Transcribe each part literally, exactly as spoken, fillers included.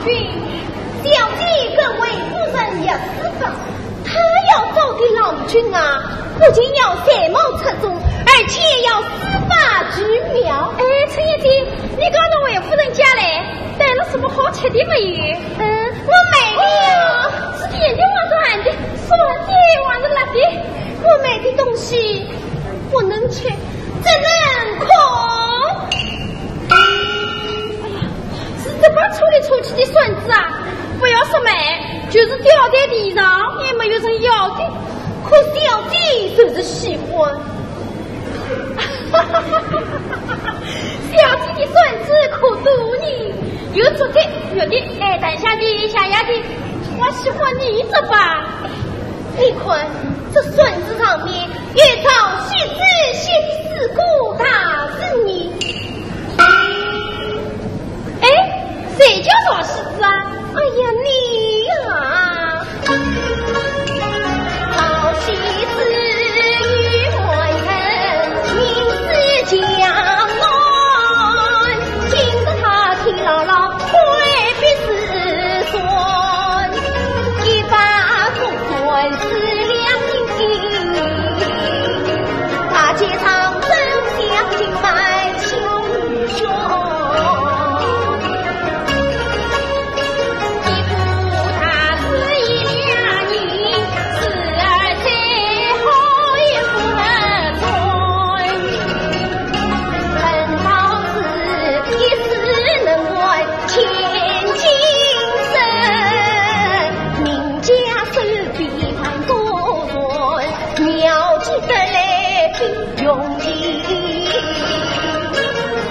君，小姐跟魏夫人要私访，她要找的郎君啊，不仅要才貌出众，而且要书法绝妙。哎，春燕姐，你刚到魏夫人家来，带了什么好吃的没有？嗯，我买了。哦，是甜的还是鹹的？酸的还是辣的？我买的东西不能吃，只能空。哎呀，是这把抽来抽去的扇子啊，不要说卖，就是掉在地上也没有人要的。可小姐就是喜欢。小姐的扇子可多呢，有竹的、玉的，哎，淡香的、象牙的，我喜欢你这把。你看，这扇子上面有赵西子写的诗歌大字呢。哎，谁叫赵西子啊？哎呀，你呀！赵西子与满人，名字江南。今日他替姥姥 挥笔自传，一把总算是两人，大街上争相敬拜兄兄。一部大字一两人，时而最后一部门传。本朝是一世能完 千金身，名家手笔万古传，妙句得来并用情，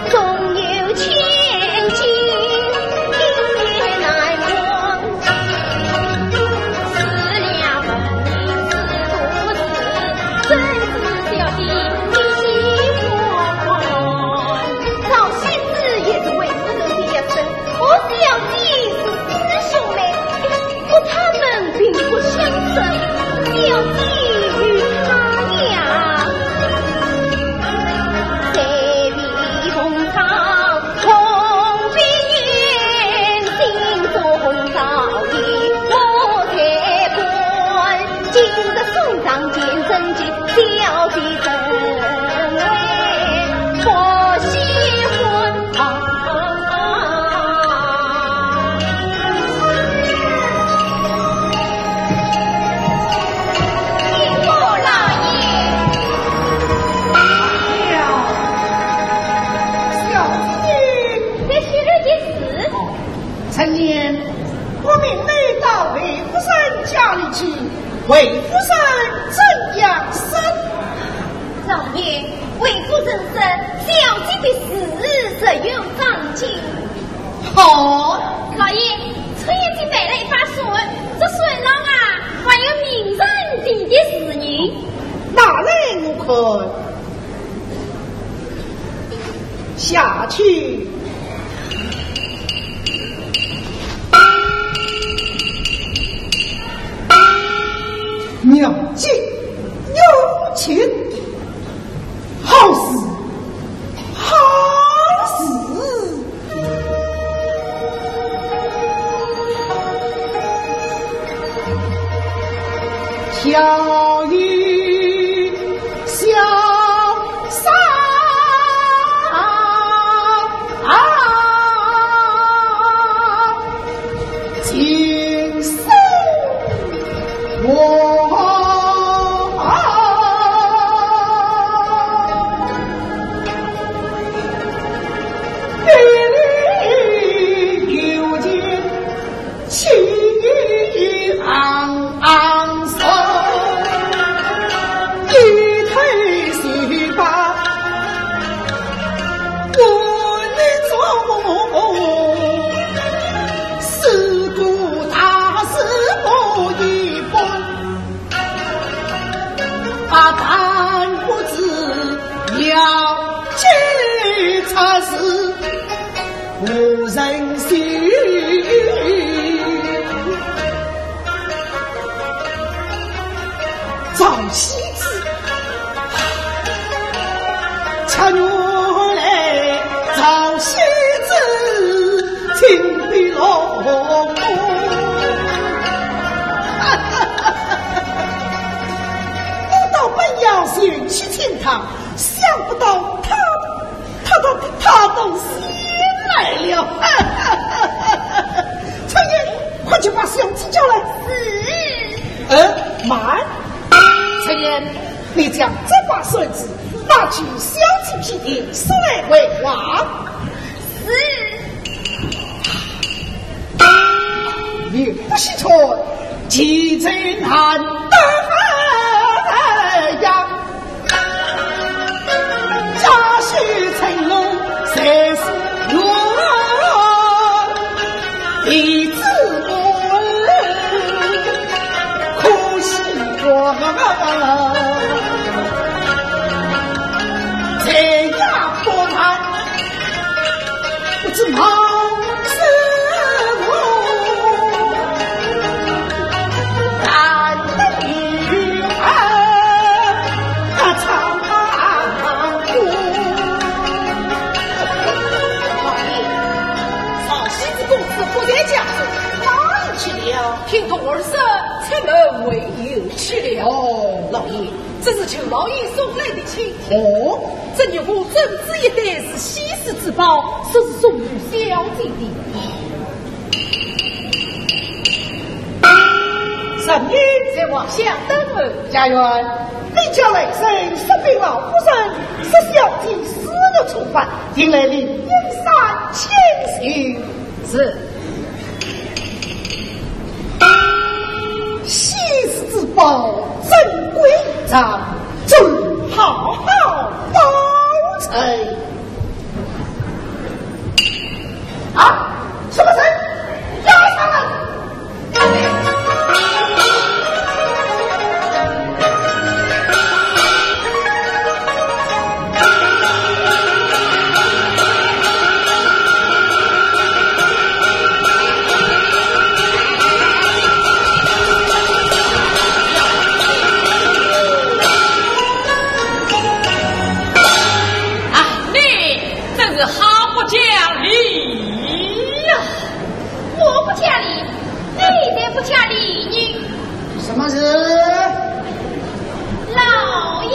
纵有千金，也难忘。四两分明是多事，怎知小姐一心不忘。赵西子也是魏夫人的学生， 我小姐是师兄妹，可他们并不相识。小姐与他呀，在避风塘同病人，心中早已莫再管。今日送上见证，小姐怎会不喜欢？ 陈年，我命你到魏夫人家里去，魏夫人怎样说？老爷，魏夫人说，小姐的字字有长进。 好。老爷，春燕姐带了一把扇，这扇上啊，还有名人题的字呢。拿来我看。下去。妙计，有情。 好字，好字。小雨潇洒。 情深我对你有情，情义昂昂深，一推是把 我你做四个大字不一般，啊，但不知要几次是无人信。 赵西子，恰原来赵西子，青碧落仙来了。春燕，快去把小姐叫来。是。呃，慢。春燕，你将这把扇子拿去小姐批评，速来回话。是。你不许穿，其罪难当呀。 家书成龙才是我，弟子我可喜光。谁也不怕，不知毛是我。 老爷，赵喜之公子不在家中，哪里去了？听童儿说，出门回游去了。哦，老爷，这是舅老爷送来的请帖。哦，这玉壶珍珠一对是稀世之宝，说是送与小姐的。 人影在外厢等候。家院，你叫来人说禀老夫人，说小姐私欲重返，定来灵隐山清修。是。稀世之宝，珍贵藏，准好好保存。 啊，什么人？押上来！啊，你 真是好不讲理呀！我不讲理，你才不讲理呢。什么事？老爷，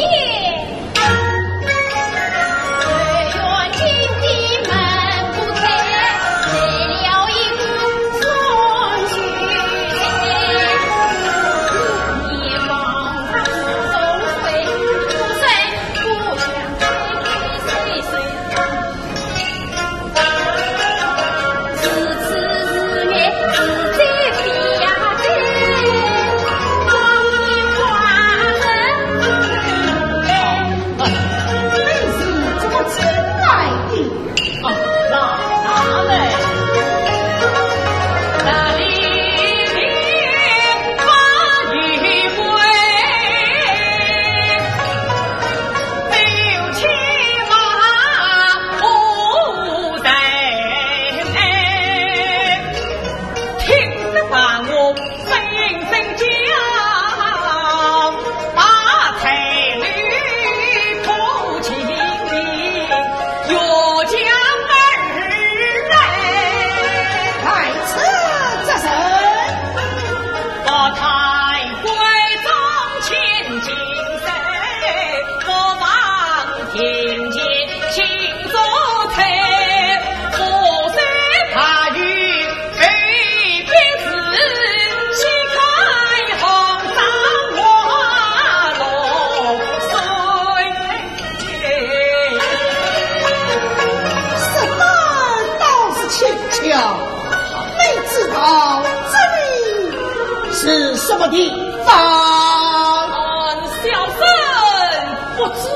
什么道士请教？你知道这里是什么地方？嗯，小生不知啊。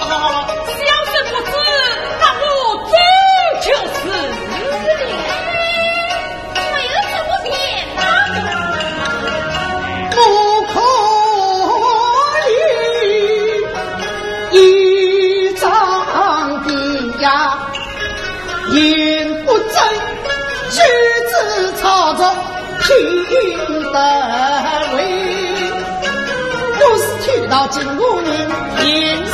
啊，小生不知，那我走就是了。 没有这么简单。不可以倚仗的呀，言不真，举止操作，品德为。我是去到金吾人，言是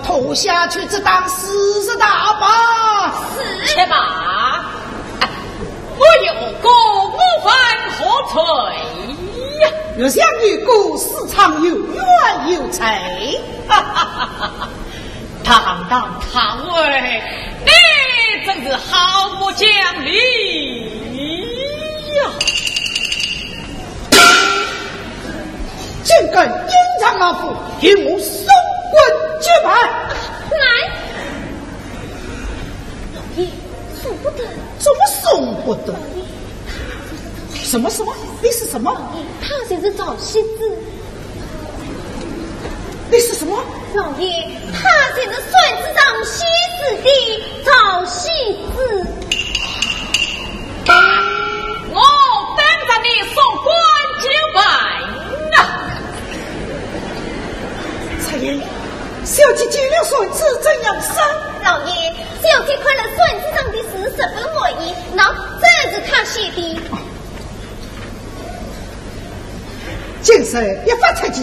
拖下去这档四十大板。是。且慢，我有功，我犯何罪呀？若想有功，四场有冤有仇。哈哈哈哈！堂堂太尉，你真是好不讲理呀！竟敢阴阳老虎，与我双棍绝板！慢！老爷，送不得。怎么送不得？什么什么？你是什么？老爷，他就是赵喜子。你是什么？老爷，他就是算子上喜子的赵喜子。我等着你送官究办呐！ 采萍，小姐见了算子怎样说？老爷，小姐看了算子上的字十分满意，喏，这是她写的。今日一发出去，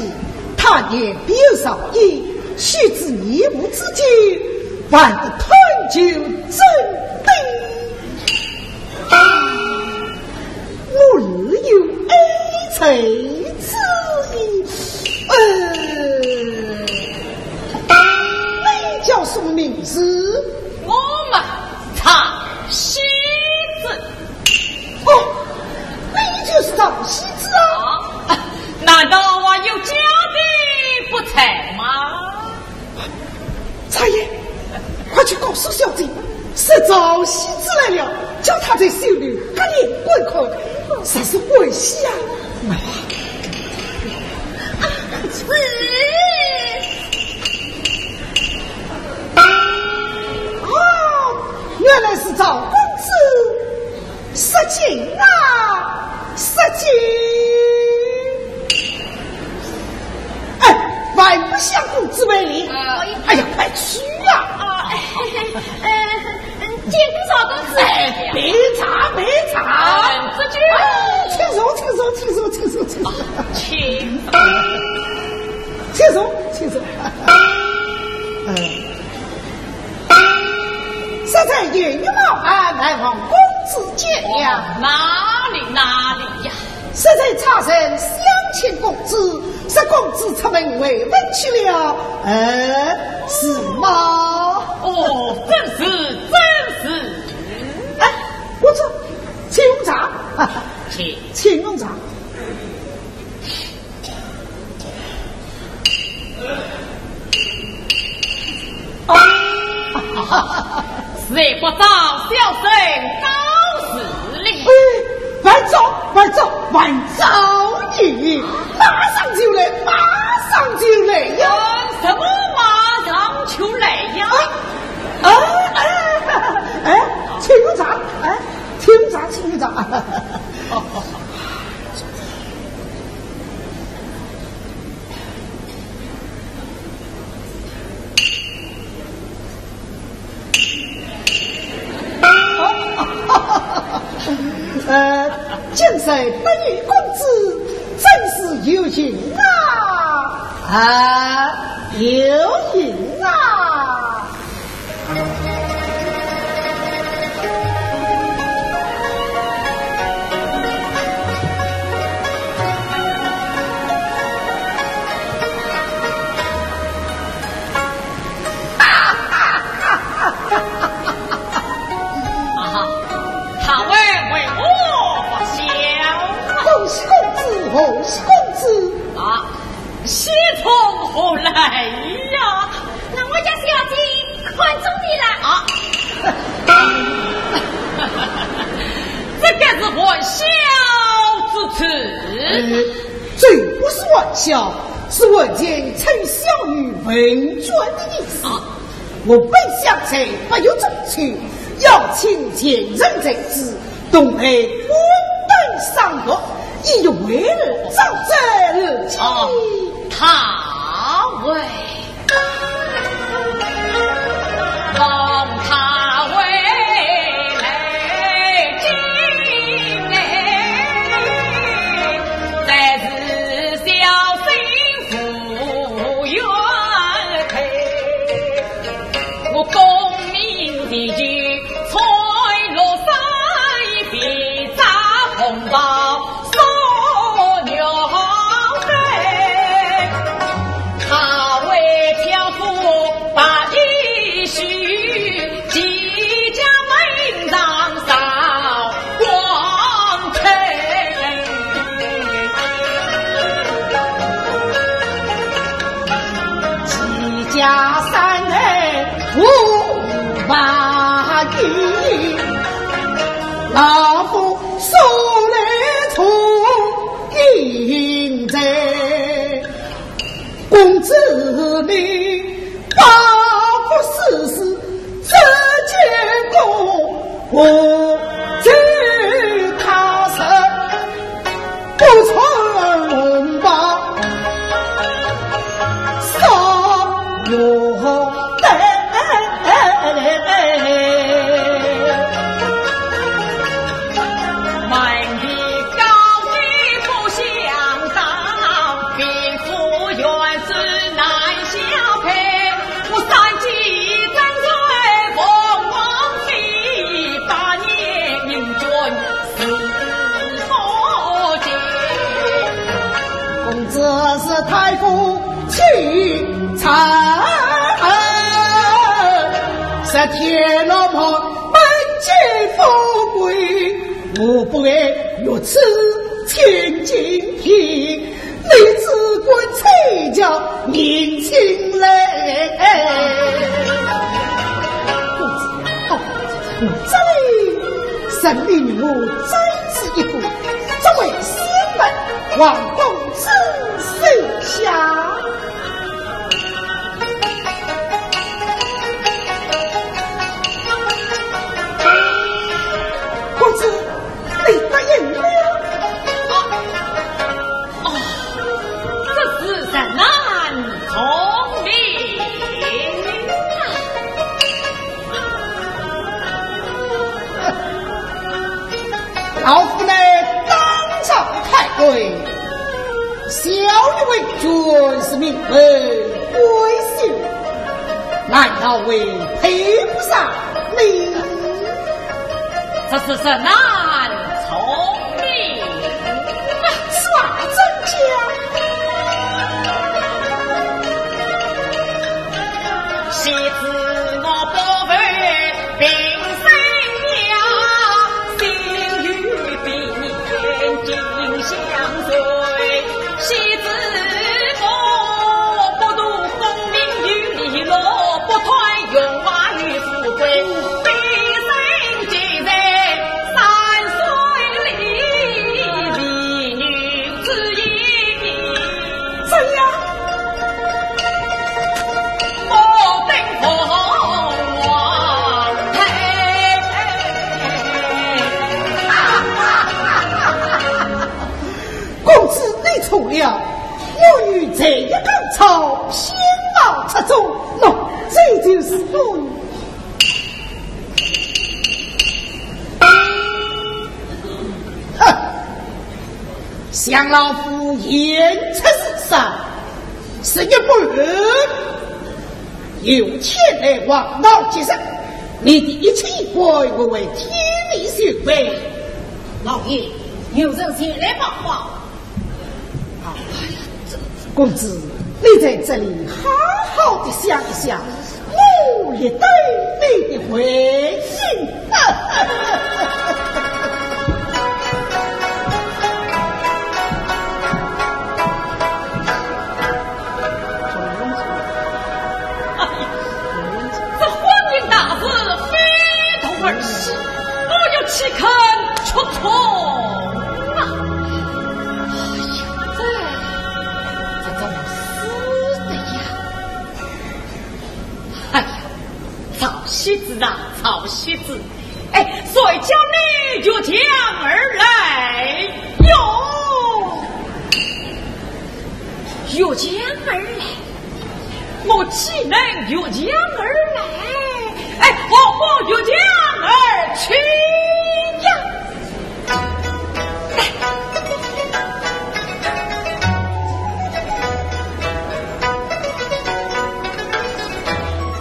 他年必有少爷，须知年暮之间，万一贪酒增醉。 我自有哀哉之意。呃，你叫什么名字？我嘛，赵喜子。哦，你就是赵喜子啊？啊，难道我有假的不成吗？ 采萍，快去告诉小姐，是赵喜子来了，叫他在袖里隔帘观看，实是欢喜啊！啊，是。哦，原来是赵公子。 失敬啊，失敬！哎，还不向公子赔礼？啊。哎呀，快去呀！啊，哎，哎，哎，见过赵公子。哎，别茶，别茶。啊，这就，哎，请坐，请坐，请坐，请坐，请坐。啊，请。请坐，请坐。哎。 实在有冒犯，还望公子见谅。哪里哪里呀！实在差人相请公子，说公子出门回文去了，呃，是吗？哦，正是，正是。哎，我说，请用茶。请。请用茶。 谁不招小生告辞哩？哎，慢走，慢走，慢走你！马上就来，马上就来呀！什么马上就来呀？哎，哎，哎，请用茶，哎，请用茶，请用茶。 呃，今日不遇公子，真是有幸啊，啊，有幸啊。 啊，太尉为何不笑？恭喜公子，恭喜公子！啊，喜从何来呀？那我家小姐看中你了。啊，这个是玩笑之词。呃，这不是玩笑，是完全称小女文绢的意思。啊， 我本想在八月中秋邀请前人才子，同来观灯赏月，以慰劳长者而寄。啊，太尉，望太尉来进来，但是小生 无缘配。是太公去参，是天罗盘满见富贵，我不爱如此千金品，你只管赐教明清来。公子，这里神明我真是一个，这位师门王公 子手下。公子，你答应了？哦，哦，这是人难从命啊！ 老夫乃当朝太官，小女为军师名门闺秀，难道会配不上你？这是人难从命啊！说真假？ 怎样？公子，你错了，我女才艺高超，相貌出众，喏，这就是我。 哼，想老夫言出如山，是一不二。有钱来望老吉人，你的一切一归，我会替你修备。老爷，有人前来报话。哎呀，这公子，你在这里好好地想一想， 我也等你的回信。这婚姻大事非同儿戏，我又岂肯出错啊？哎呀，这，这怎么死的呀？ 哎呀，曹喜子啊，曹喜子，哎，谁叫你越墙而来哟？越墙而来？我岂能越墙而来？哎，我我越墙而去呀！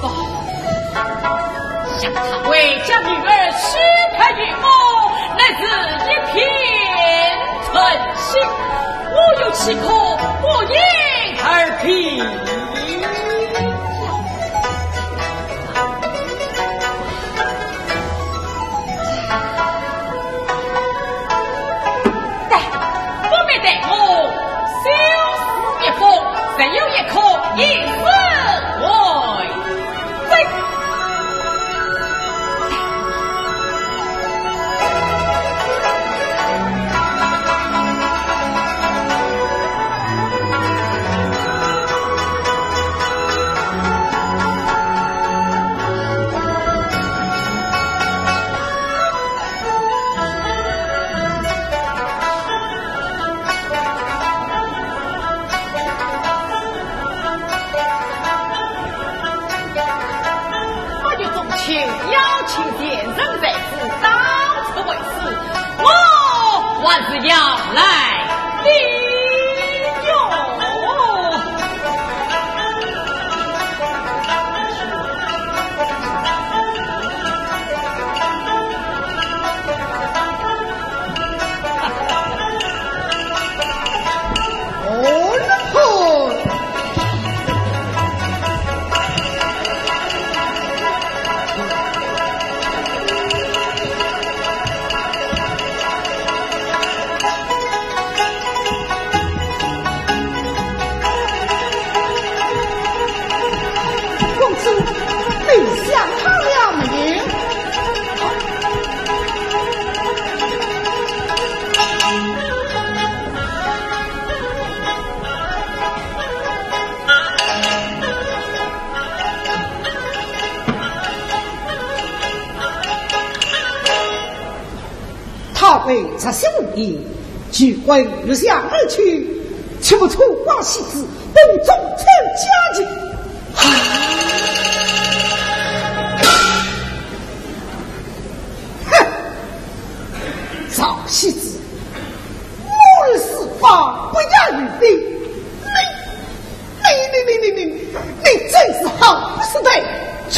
哦，想他为将女儿许配于我，乃是一片真心，我又岂可不言而平？ 来，不必待我，小诗一封，只有一颗，以死为证。 我与众卿邀请贤人在此，到此为止，我还是要来的哟。 哦，被贼相爷，拒婚入相而去，岂不错过戏子，本总参加去。哼，赵戏子，我儿是法不亚于你，你 你你你你你，你真是好不识抬举！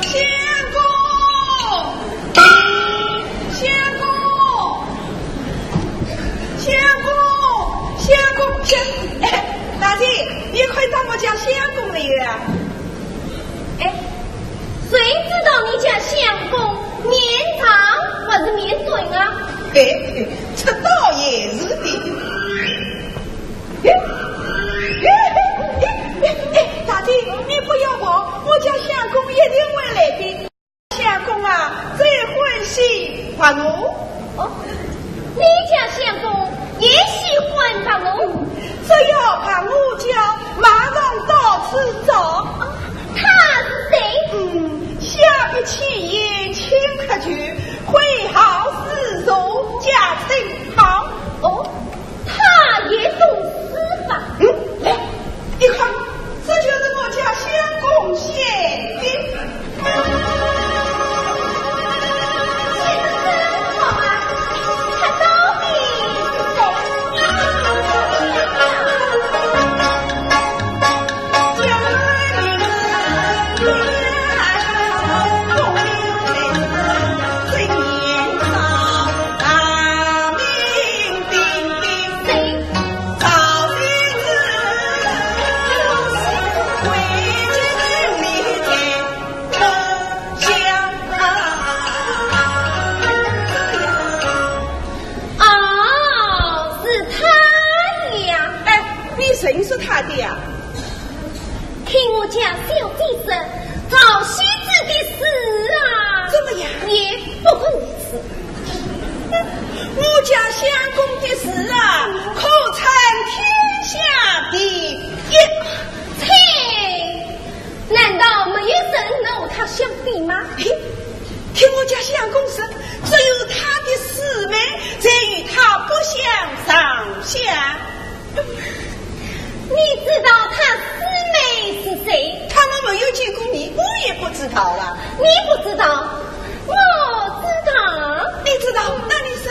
相公，相公，相公，相公，相公，相……哎，大姐，你看到我家相公没有啊？ 哎，谁知道你家相公面长还是面短啊？嘿嘿，这倒也是的。哎，哎，哎，哎，哎，大姐，你不要跑，我家相公一定会来的。相公啊，最欢喜白鹅。哦，你家相公也喜欢白鹅？只要白鹅叫，马上到处找。哦，他是谁？嗯，下不起眼，轻喝穷，会好诗书，家境好。哦，他也懂书法。嗯，来，你看，这就是我家相公写的。 哦，是他呀。哎，你认识他的呀？听我家小姐说，赵戏子的诗啊，怎么样？也不过如此。我家相公的诗啊，可称天下第一。切！ 难道没有人能和他相比吗？嘿，听我家相公说，只有他的师妹才与他不相上下。你知道他师妹是谁？他们没有见过面，我也不知道啊。你不知道，我知道。你知道，那你说。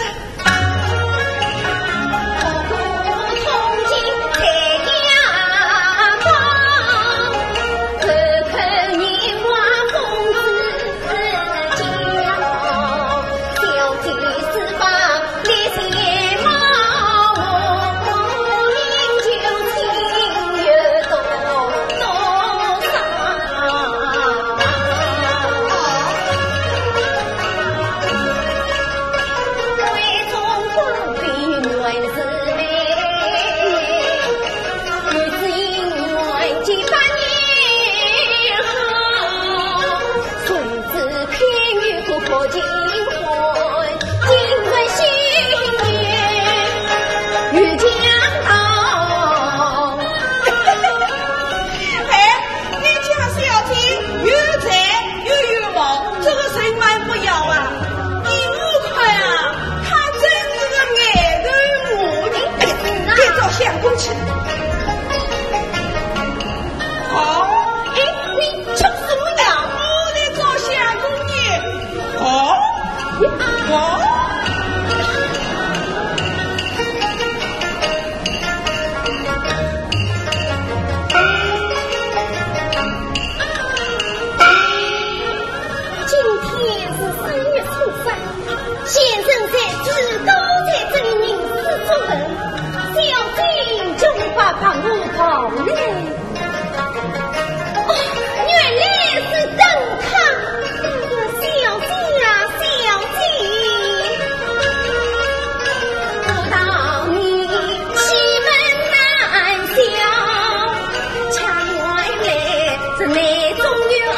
你总有奥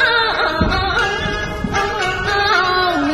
妙。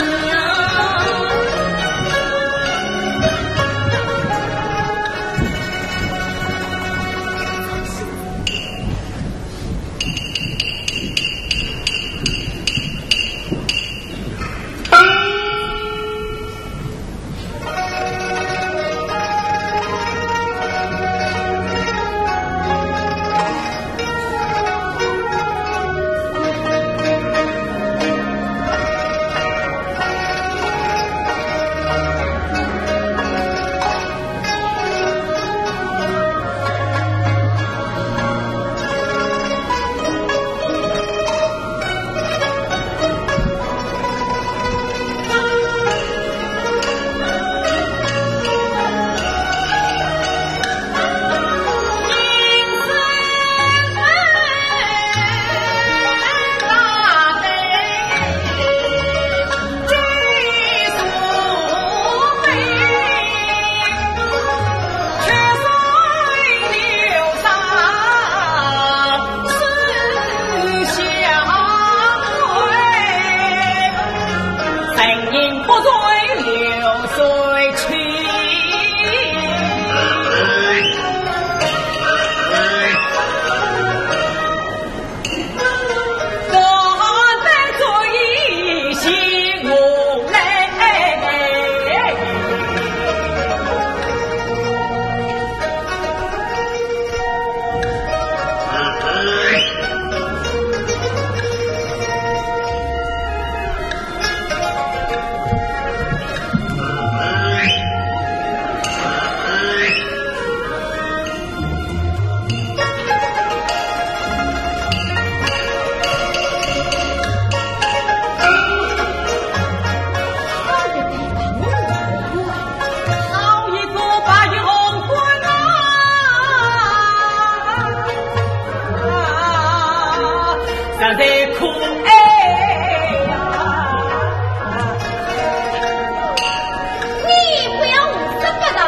你不要胡说八道。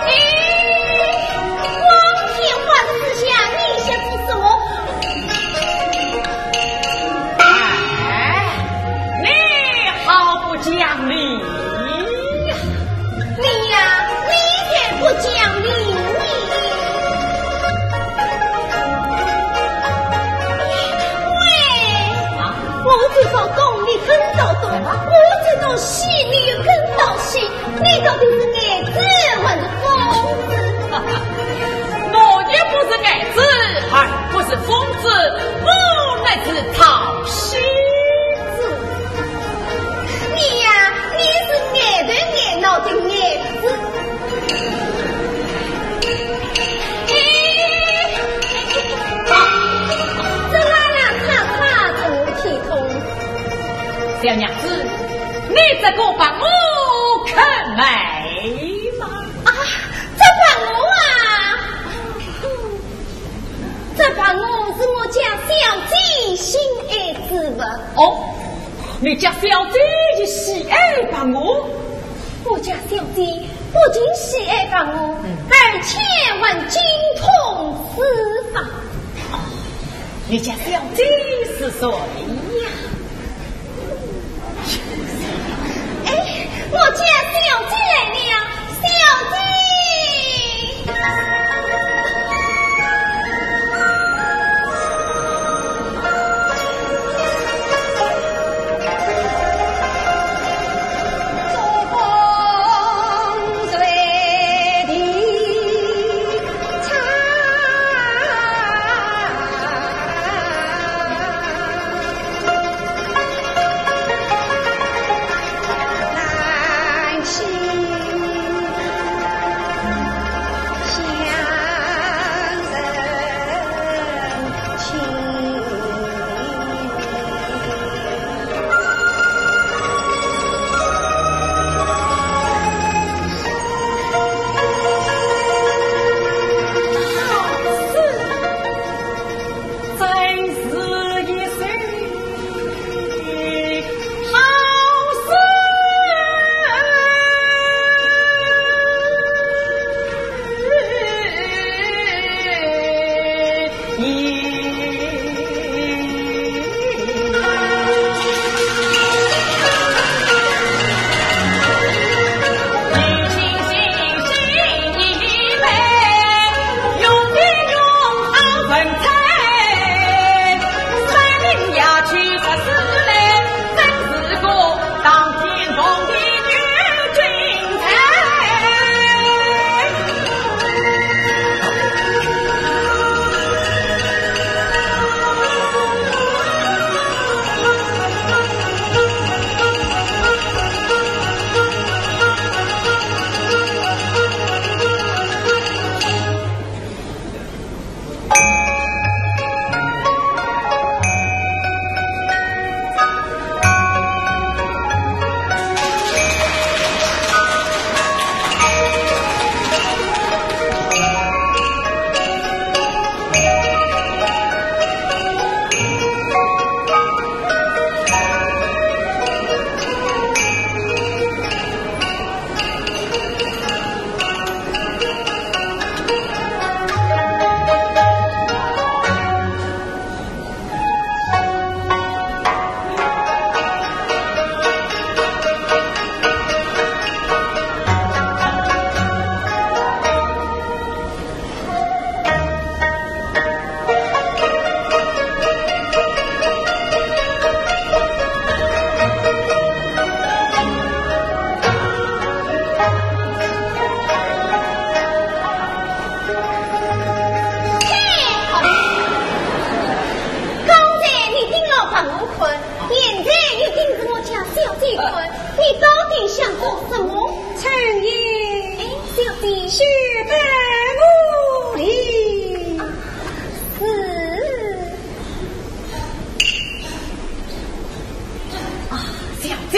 哎，光天化日之下，你想做什么？哎，你好不讲理呀！你呀，你才不讲理呢！喂，啊？我这招功你跟到懂，我这招戏你又跟到戏，你到底是呆子还是疯子？我也不是呆子，还不是疯子，我乃是淘戏子。你呀，你是呆头呆脑的呆子。哎，这拉拉叉叉怎么体统？小娘子，你这个把我看来吗？啊，这把我啊，这把我是我家小姐心爱之物。哦，你家小姐也喜爱把我？我家小姐不仅喜爱把我，嗯。而且还精通书法。你家小姐是谁呀？哎，我家小姐来了，小姐。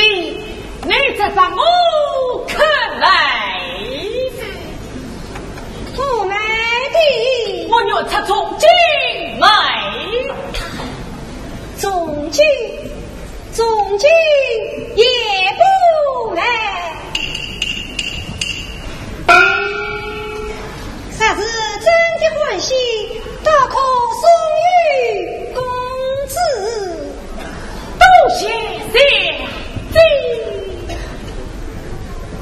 你再把我看来。不卖的。我愿出重金买它。重金，重金也不卖。若是真的欢喜，倒可送与公子。 多谢小姐。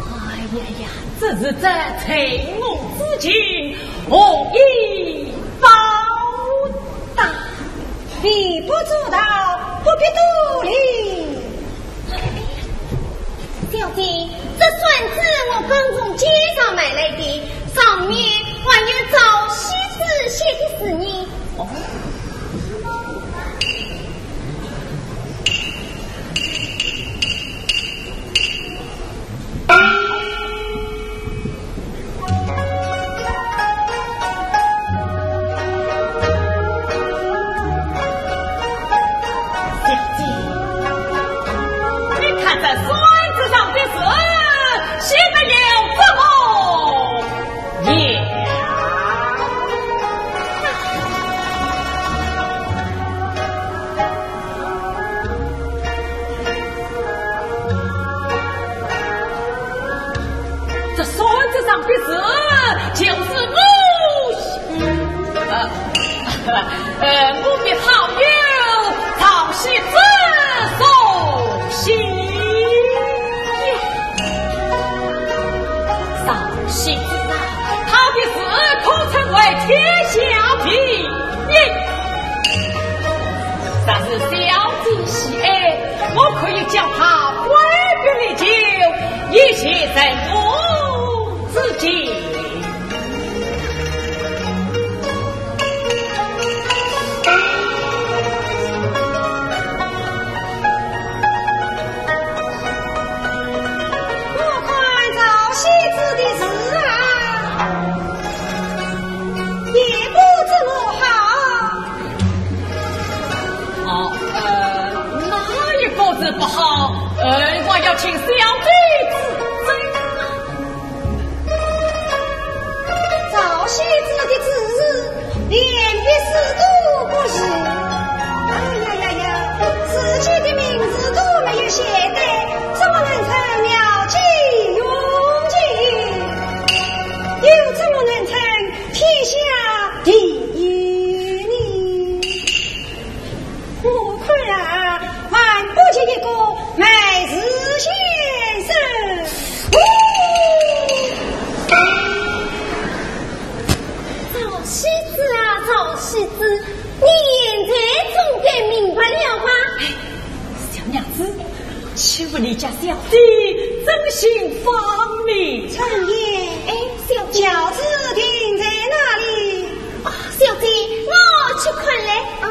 哎呀呀，这是在醉翁之意，何以报答？微不足道，不必多礼。小姐，这扇子我刚从街上买来的，上面还有赵喜子写的字呢。 小姐，你看这扇子上的字写得了怎么样？ 这扇子上的字就是我写，呃，呃，我的好友赵喜子所写。赵喜子啊，他的字可称为天下第一。 若是小姐喜爱，我可以将它挥别离酒，以谢赠我自己。我看赵喜子的字啊， 也不怎么好。哦，呃，哪一个字不好？呃，我要请小姐指正。赵喜子的字，连笔字都不是。哎呀呀呀，自己的名字都没有写对，怎么能称妙计用计？又怎么能称 天下第一呢？我看啊，还不及一个卖字先生。赵喜子啊，赵喜子，你现在总该明白了吧？ 小娘子，岂不你家小姐真姓方呢？春燕，哎，小姐。轿子停在哪里？啊，小姐，我去看来。啊。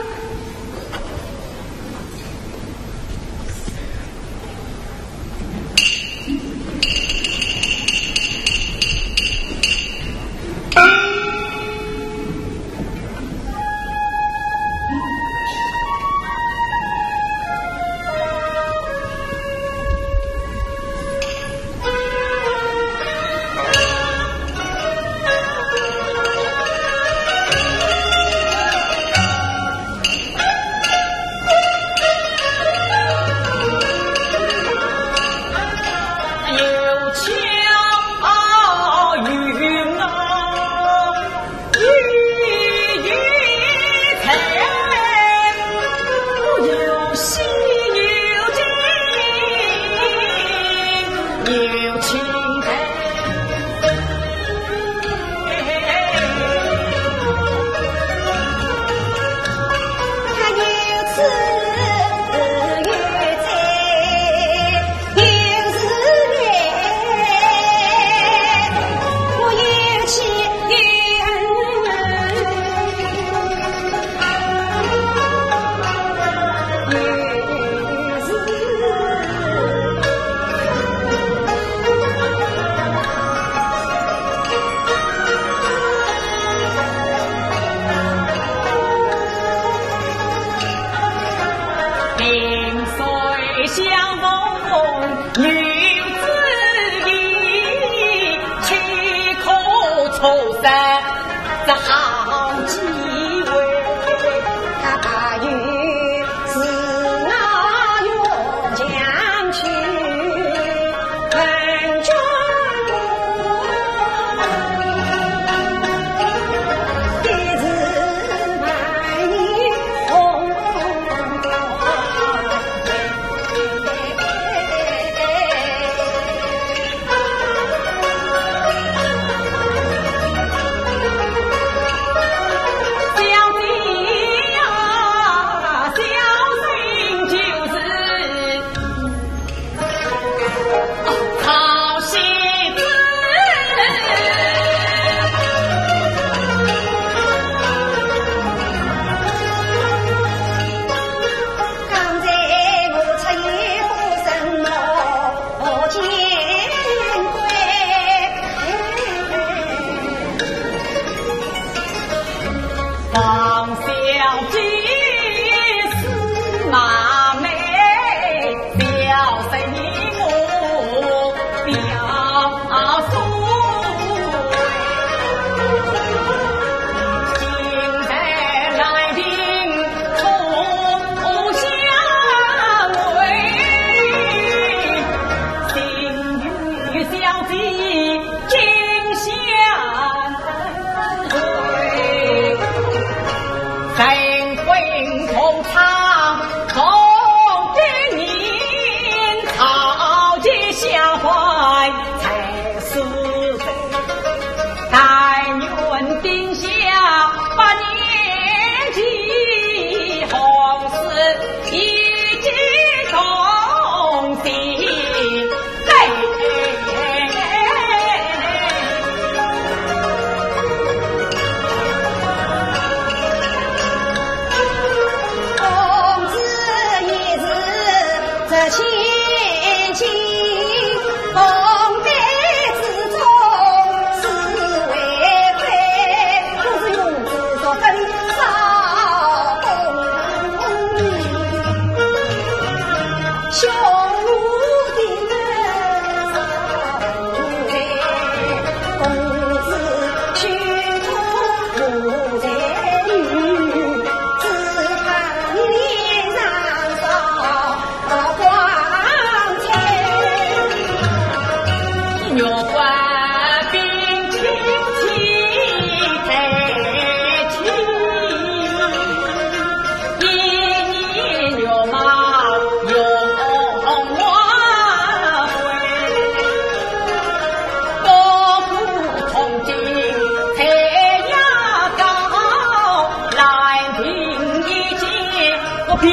天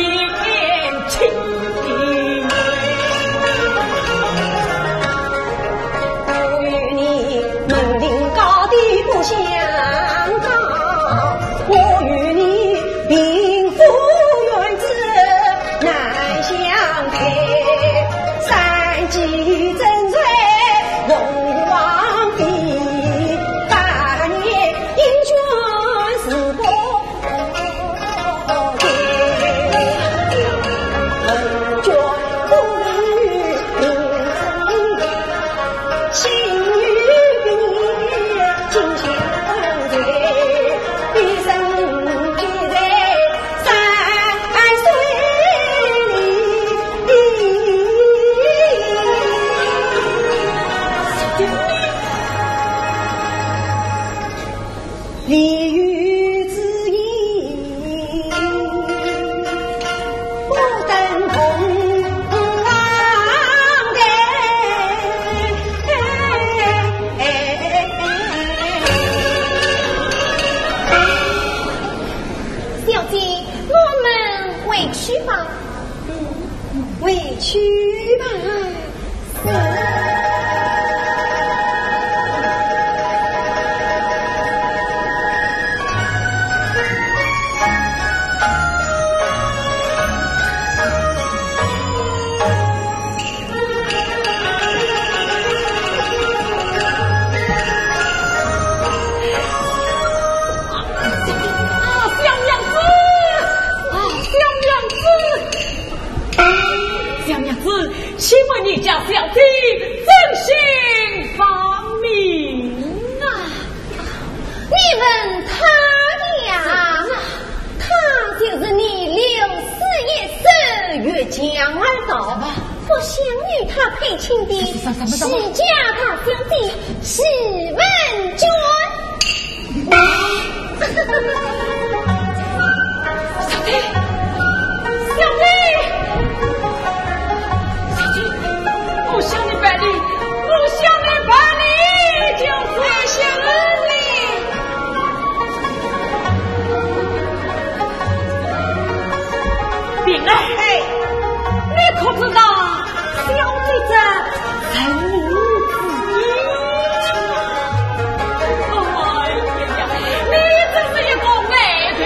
清。我与你门庭高低不相当，我与你贫富远子难相配。三季争瑞龙王比，百年英雄是不 小姐，我们回去吧。回去吧。 啊，小娘子！啊，小娘子！小娘子，请问你家小姐尊姓法名啊？你问她呀，她就是你刘四爷孙越墙而逃，不想与她配亲的徐家大小姐徐文娟。 小姐，小姐，小姐，我向你赔礼，我向你赔礼，就是谢恩礼。平儿，哎，你可知道 小姐这人如何呀？哎呀呀，你真是一个美女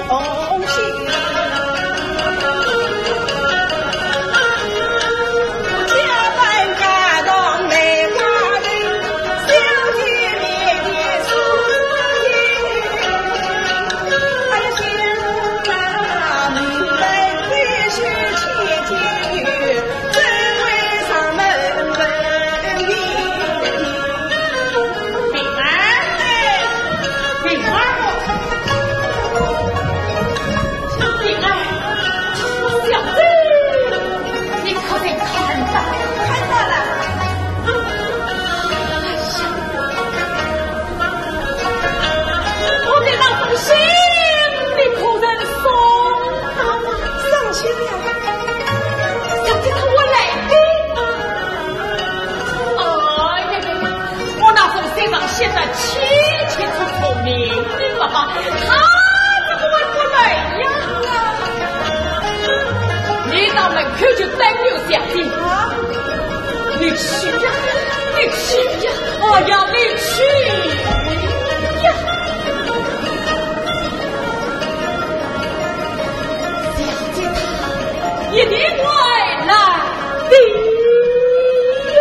哦！平儿，平儿，平儿，小姐，你可曾看到？看到了。哎呀，我的那封信，你可曾送到啊？送去了。小姐，我来的。 哎呀呀呀，我那封信上写得清清楚楚、明明白白，她怎么会不来呀？你到门口去等留下去。啊？你去呀，你去呀，我要你去呀！小姐她一定会来 的哟。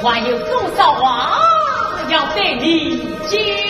还有多少话要对你讲？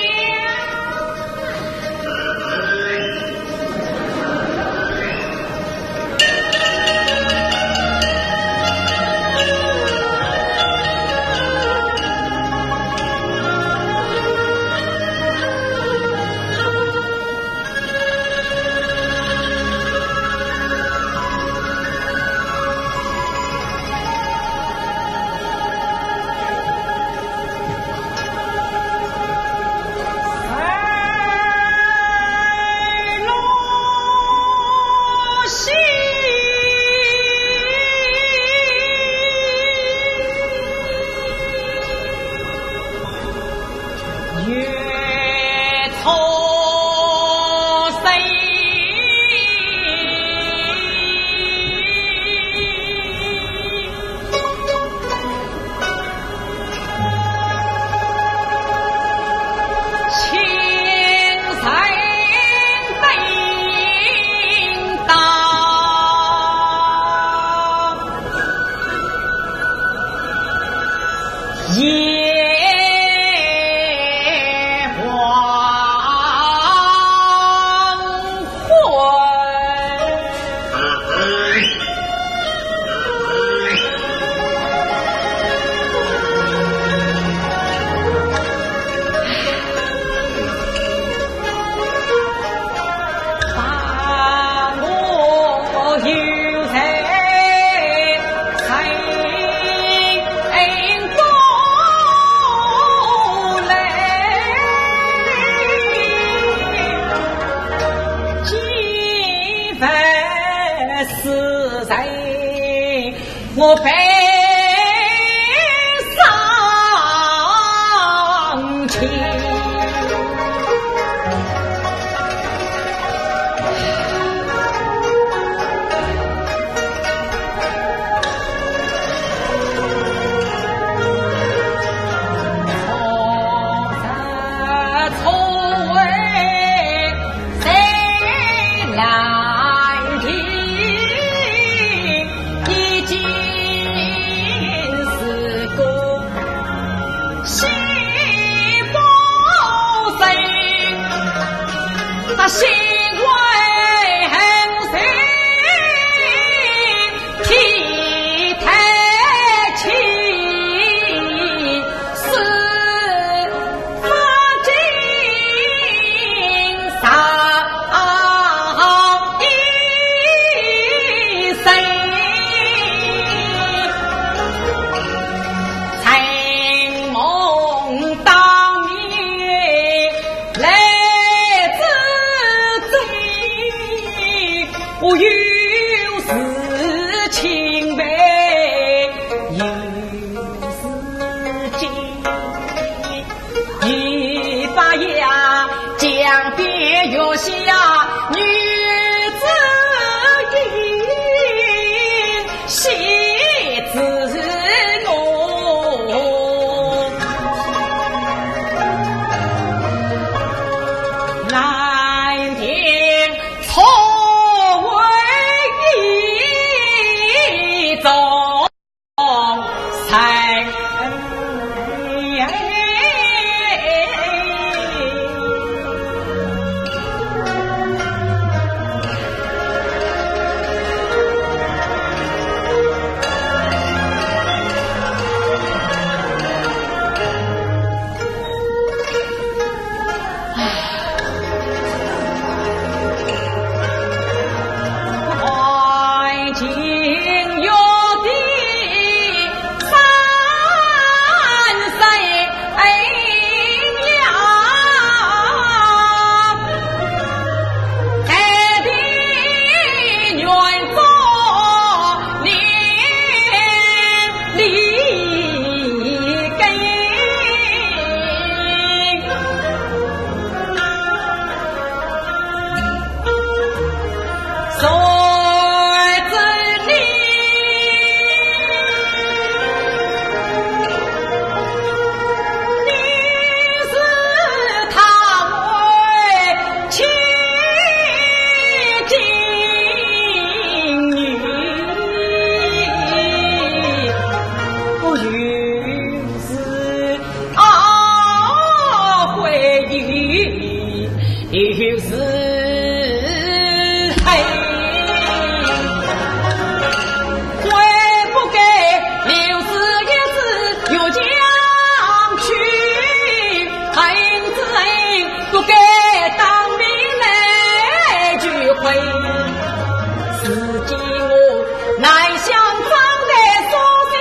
南向张台送行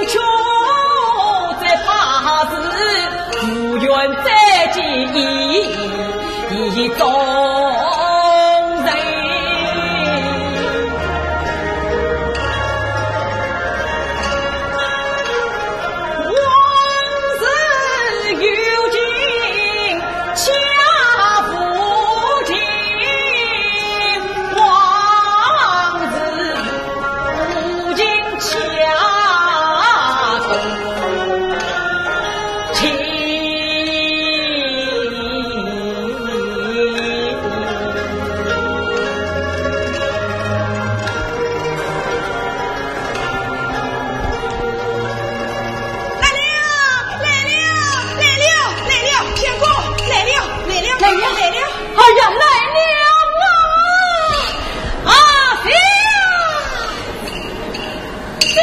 曲，只怕是无缘再见意中人。往事有情 家父情，往事无情家父情。来了，来了，来了，来了，相公，来了，来了，来了，来了。哎呀，来了啊！啊，谁呀？谁？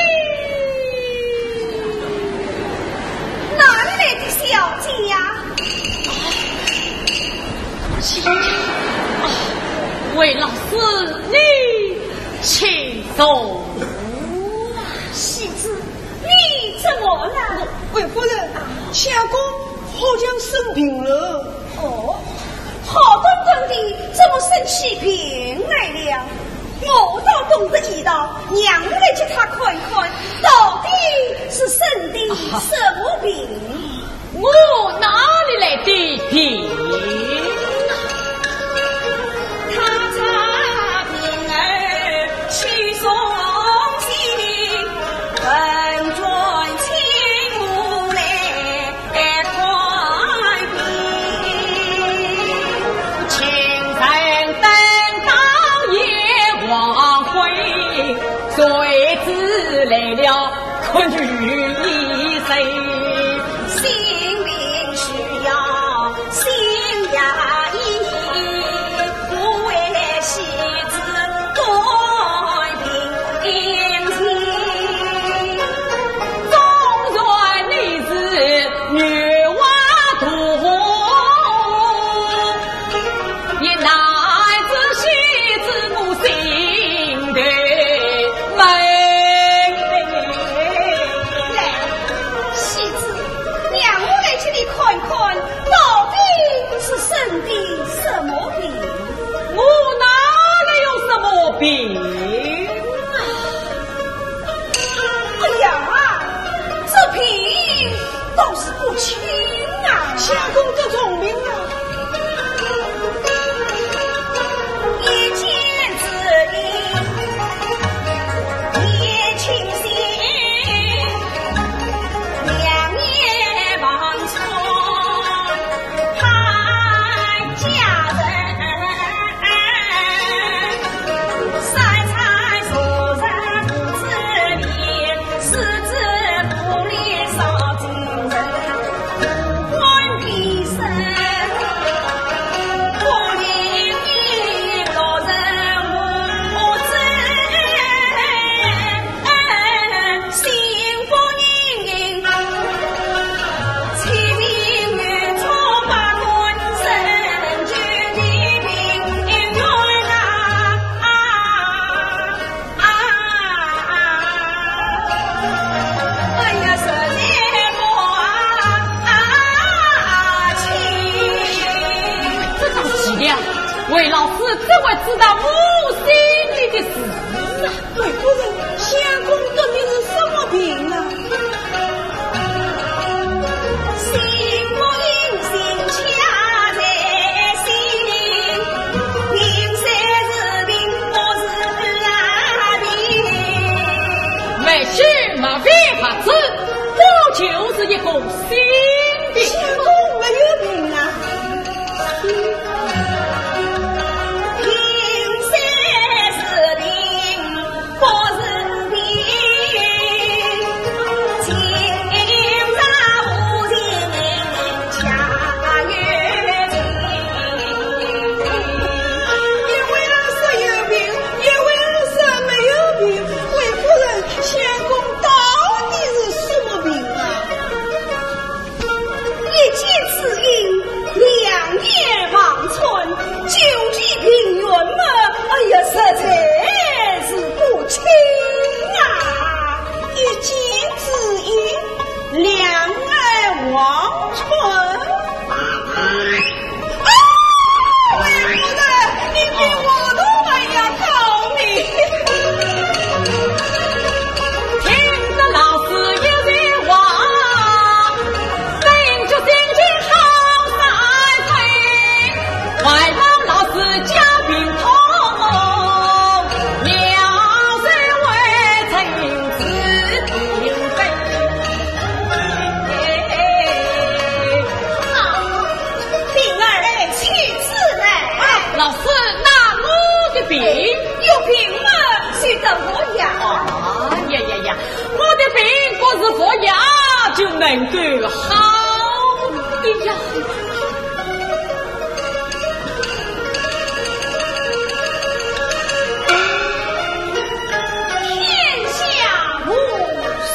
哪里来的小姐呀？啊，魏老师，你请坐。喜子， 你怎么了？魏夫人，相公好像生病了。哦，好端端的，怎么生起病来了？我倒懂得一道，让我来给他看看，到底是生的什么病。我哪里来的病？他这病儿去送信， 本转亲母来看病。请人等到夜黄昏，谁知来了可女医生。性命需要 心呀意，不为戏子断定情。纵然你是女娲童，也难知戏子我心头闷。来，戏子，让我来替你看看， 到底是生的什么病？我哪里有什么病啊？哎呀，这病倒是不轻啊！相公得重病了。一见之病，一见心。 两眼望穿他家人，三餐素食不知礼，四肢不利少精神，不管平生，不灵落人母子。 这张喜帖，魏老师怎会知道我心里的事啊？ 魏夫人，相公得的是什么病啊？心不宁，心恰在心，病虽是病，不是病。没事，没办法治，这就是一个心病。相公没有病啊？ 一会儿说有病，一会儿说没有病，魏夫人，相公到底是什么病啊？是佛爷就能够好的呀。天下无双。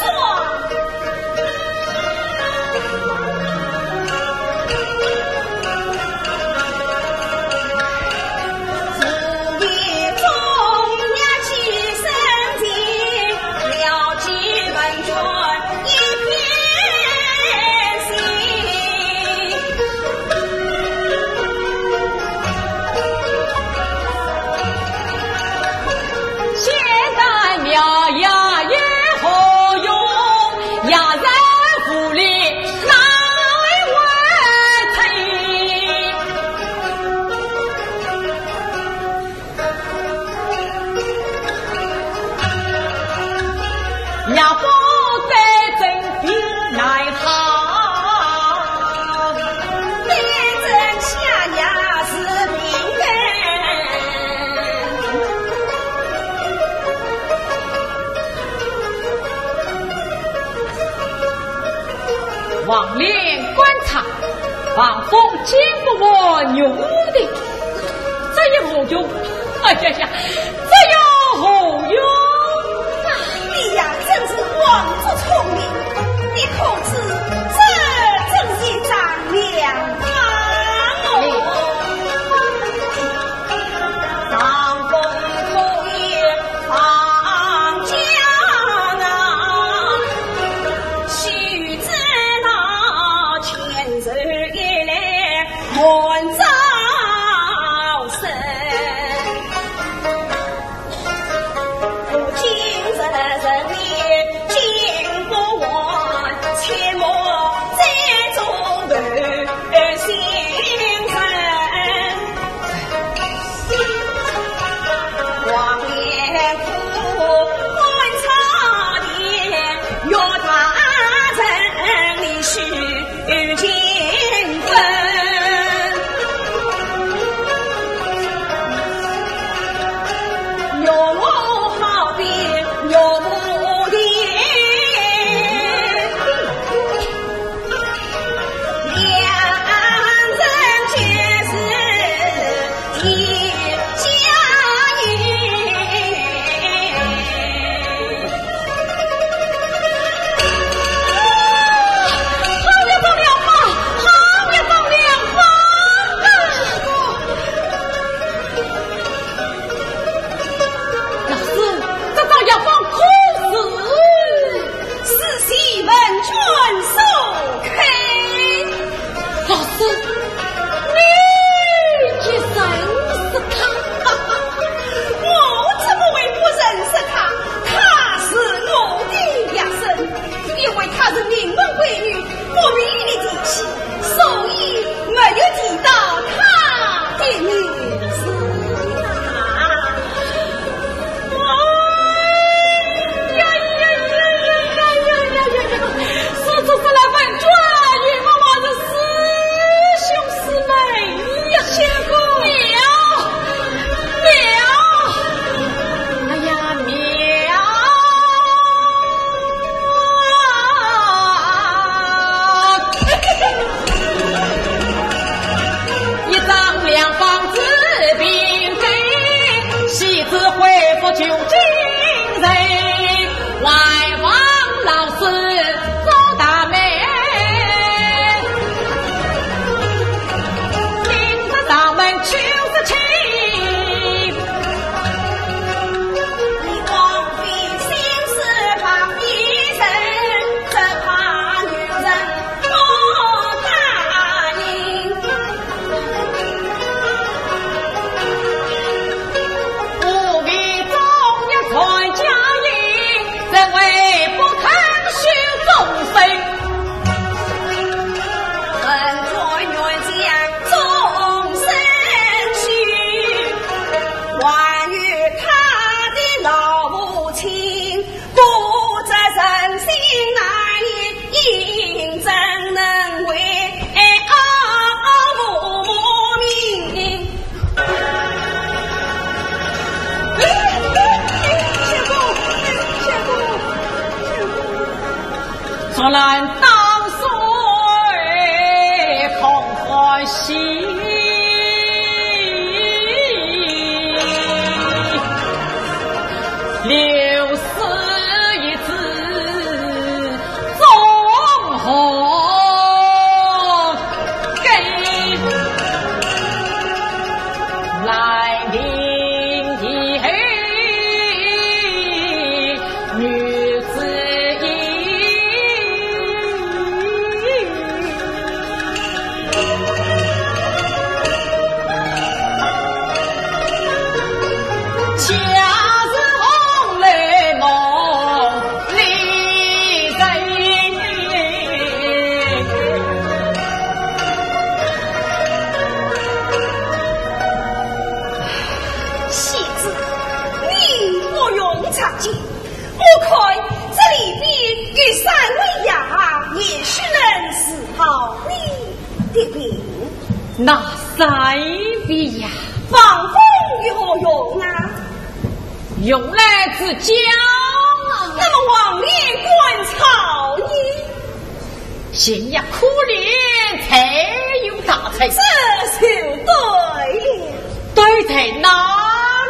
现在描呀也何用，也然无力难为情。也不得真比奈何，对症下药是病根。王令观察，王峰坚不可容的，这有何用？哎呀呀，这有何用啊？你呀，真是枉作聪明，你可知这真是丈量方哦。 上风可以放江啊，须知那千岁一来满朝生。当岁空欢喜，六四一枝中红根。兰亭一后 女子意。家事红楼梦里人。 戏子，你不用着急，我看这里边有三位丫鬟，也许能治好你的病。哪三位呀？防风御何用啊？用来治脚啊。那么王爷官操呢？ 心也可怜，才有大才。这就对了。对在哪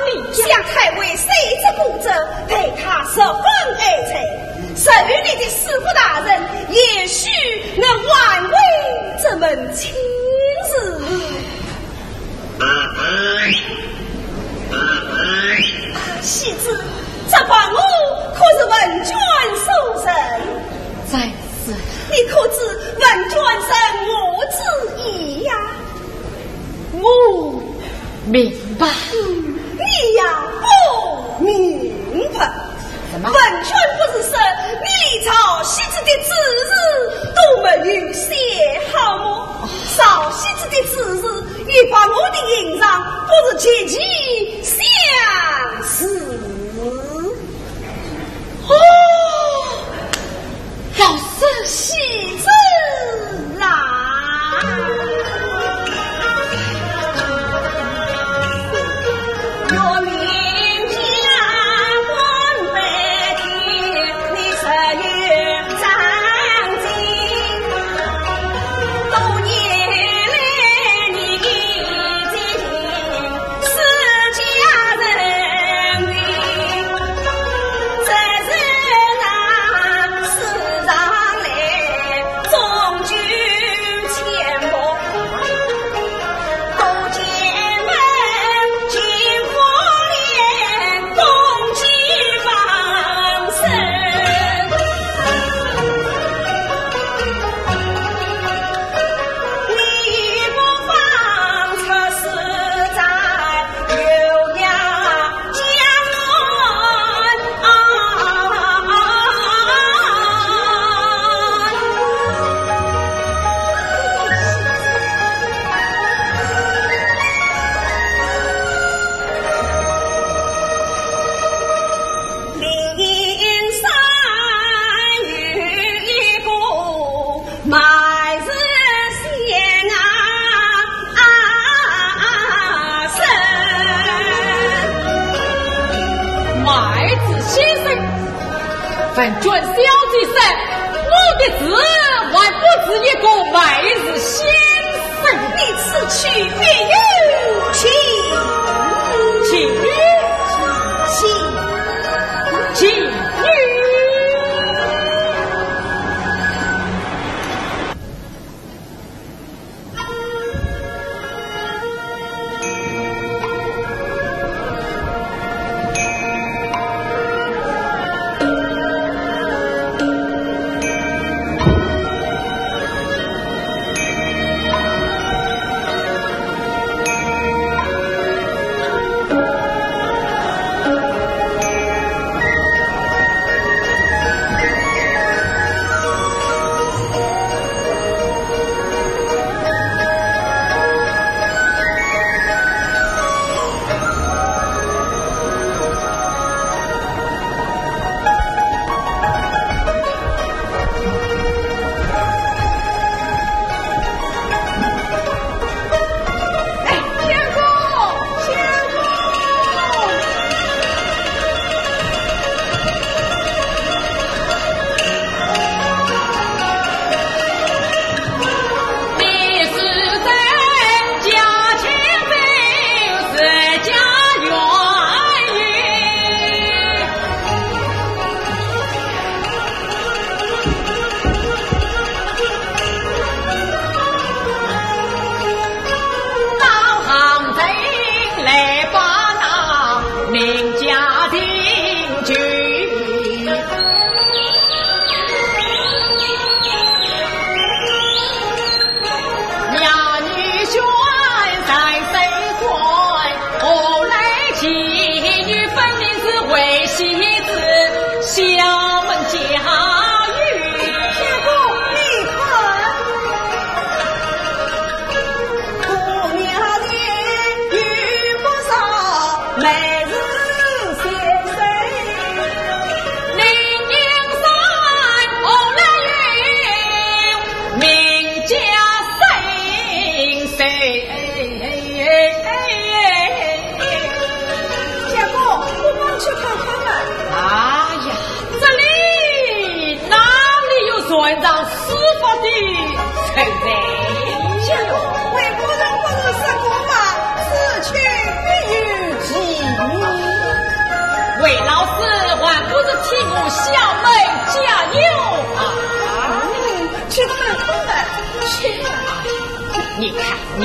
里呀？想太尉虽是孤者，待他十分爱才，受你的师傅大人，也许能挽回这门亲事。 戏子，这白鹅可是文娟所赠？正是。你可知文娟赠鹅之意呀？我明白。嗯，你呀，不明白。什么？文娟不是说你连赵喜之的主事都没有写好么？赵喜之的主事 与白鹅的吟唱不是极其相似。哦，老师。戏子啊。卖字先生。文娟小姐说，我的字还不止一个卖字先生。你此去必有其情。情？情？情？本当舒服的存在。这位夫人不是说过吗？此去必有其人。魏老师还不是替我小妹加油啊！嗯，去看看吧，去吧。你看你。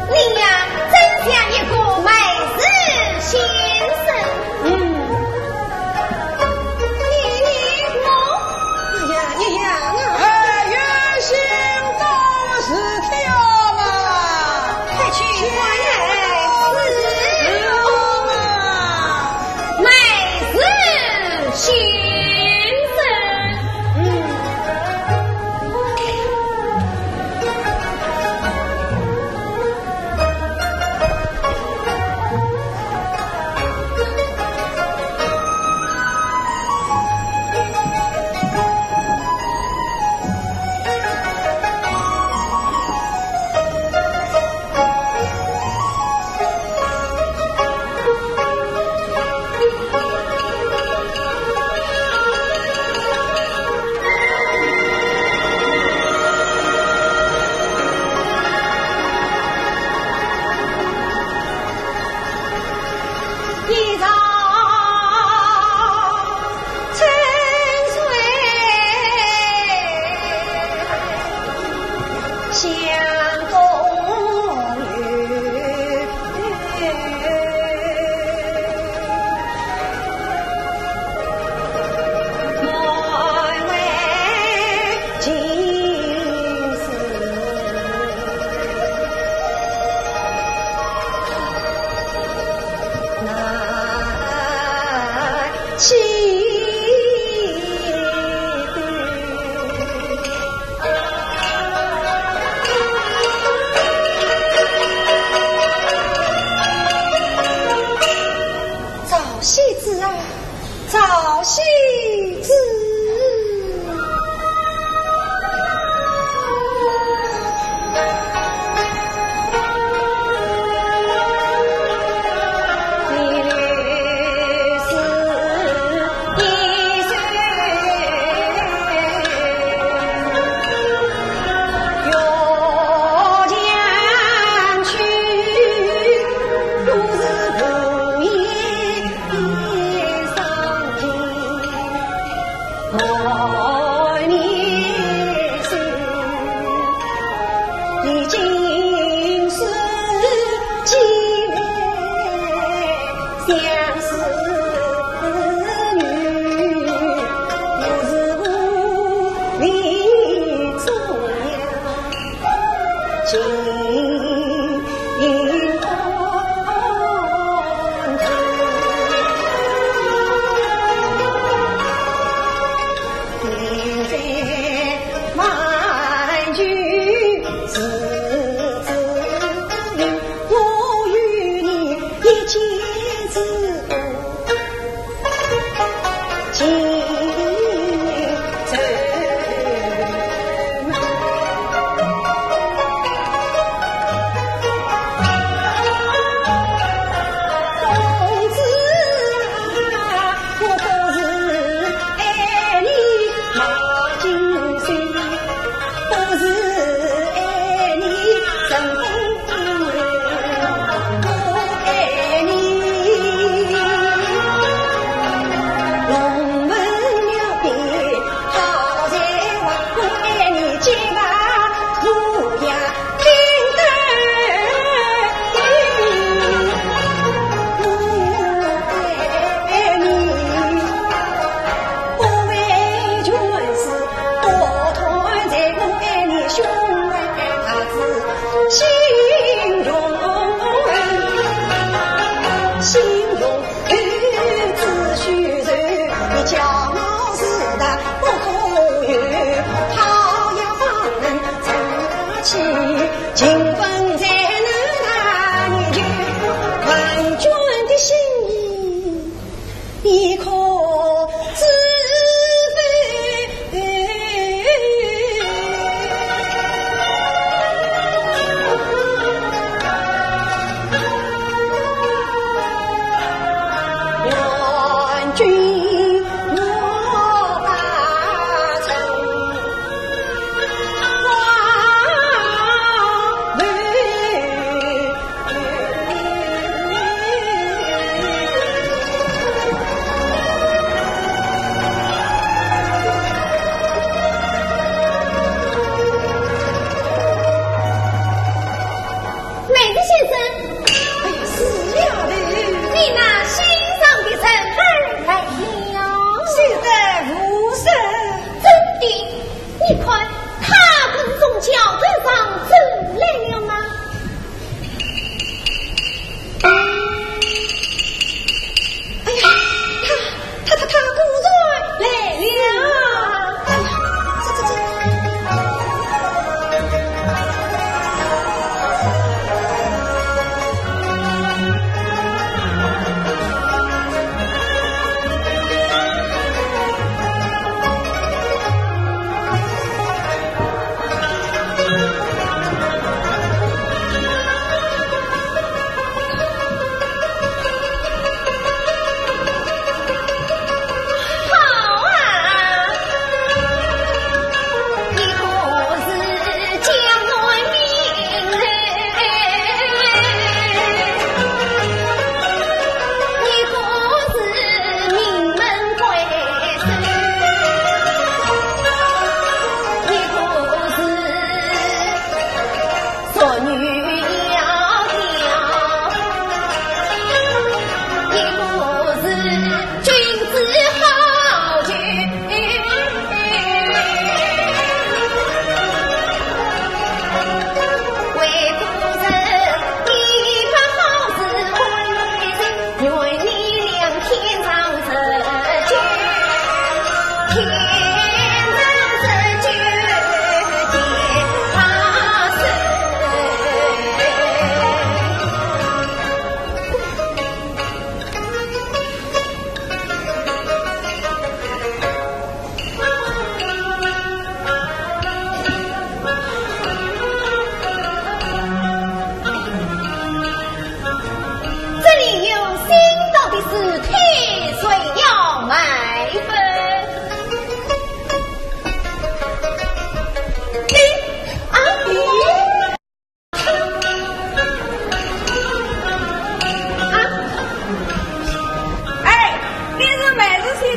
你呀，真像一个美术先生。嗯。你，你，我？哎呀，一样啊。哎，有心倒是跳嘛。快去看呀，是。 美术先生。嗯。赵喜之啊，赵喜之。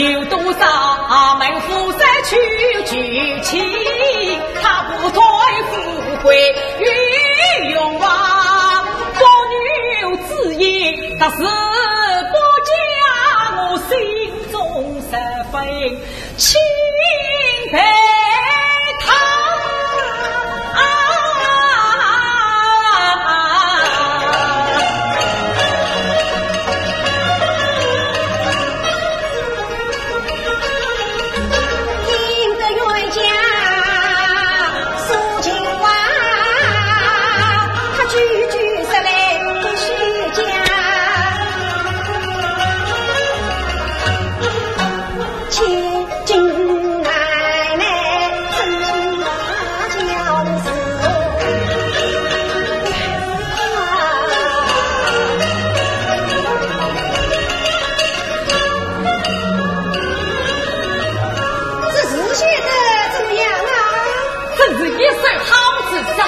有多少门夫婿去娶妻，他不退富贵与荣华。不女之言，他是不嫁，我心中十分 钦佩他。听得冤家诉情话，他句句说来不虚假。 千金难买真心话，叫人是这字写得怎么样啊？真是一手好字啊！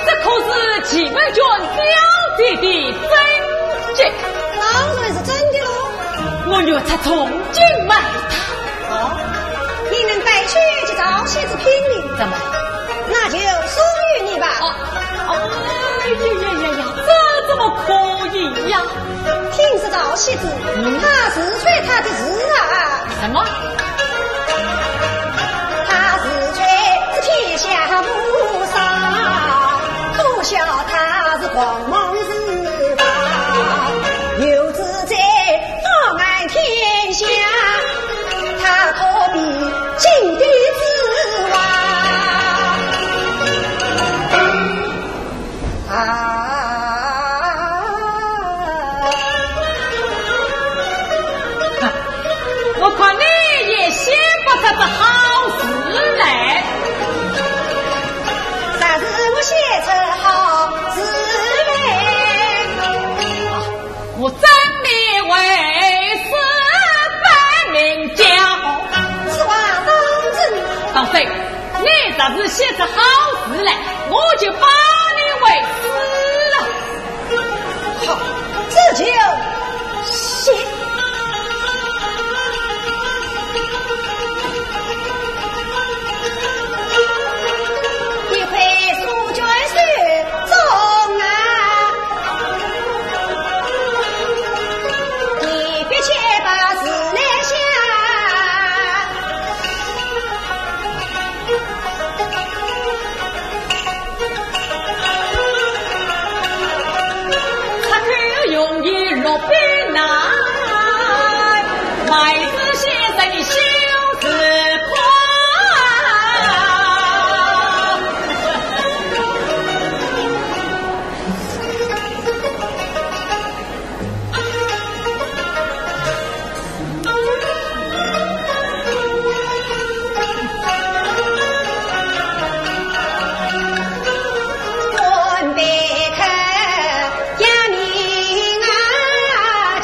这可是奇门拳小姐的真迹。当然是真的喽。 我愿出重金买它。哦，你能带去给赵喜子品评？怎么？那就送与你吧。哦，哦，哎呀呀呀呀，这怎么可以呀？听说赵喜子，嗯。他自吹他的字啊。什么？他自吹是天下无双，可笑他是狂妄自大，又自 在放眼天下，他可比井底之蛙。啊！我看你也写不出个好字来。啥是我写出好字来？啊， 我真名为是半名家。此话当真？当真，你若是写出好字来，我就拜你为师啊。好，这就写。 一回书卷手中啊，你别且把字来写。出口容易落笔难，还是先生你修字快。 准备开呀，你啊，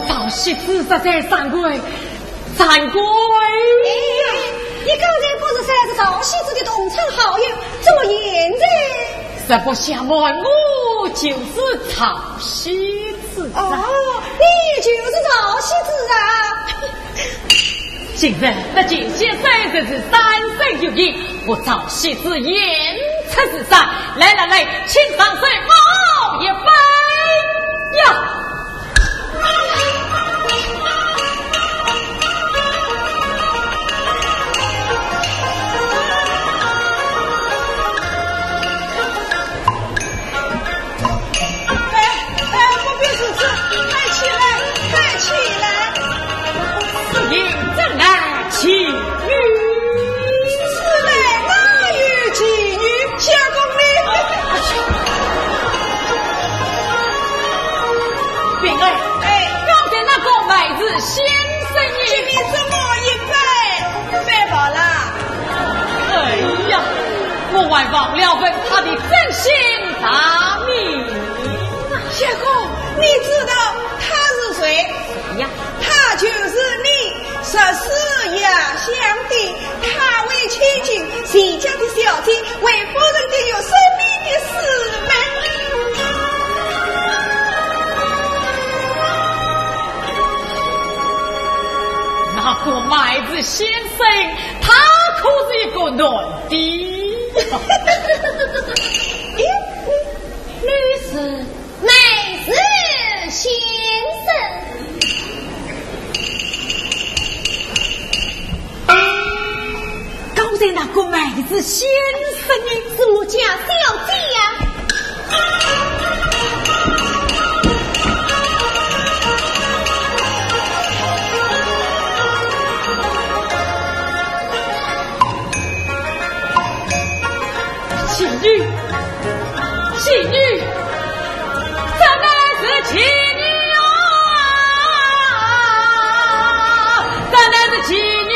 赵喜之实在三跪，三跪呀！哎，你刚才不是说是赵喜之的同窗好友，怎么现在？实不相瞒，我就是赵喜之啊。哦，你就是赵喜之啊？今日得见先生，真是三生有幸，我赵喜之言出如山。来来来，请上水我一杯呀！ 哎，哎，不必如此，抬起来，抬起来。是人正来，请女。此来哪有其女？相公你。平儿，哎。刚才那个妹子先生呢？请你这么一拜，拜罢了。 哎呀，我还忘了问他的尊姓大名。相公，你知道他是谁？谁呀？他就是你十四爷相的他为千金，钱家的小姐，为夫人的有生命的师门。那个妹子先生，他可是一个男的。咦，女士，乃是先生。刚才那个妹子先生呢？是我家小姐呀。 妓女，妓女，这乃是妓女啊，这乃是妓女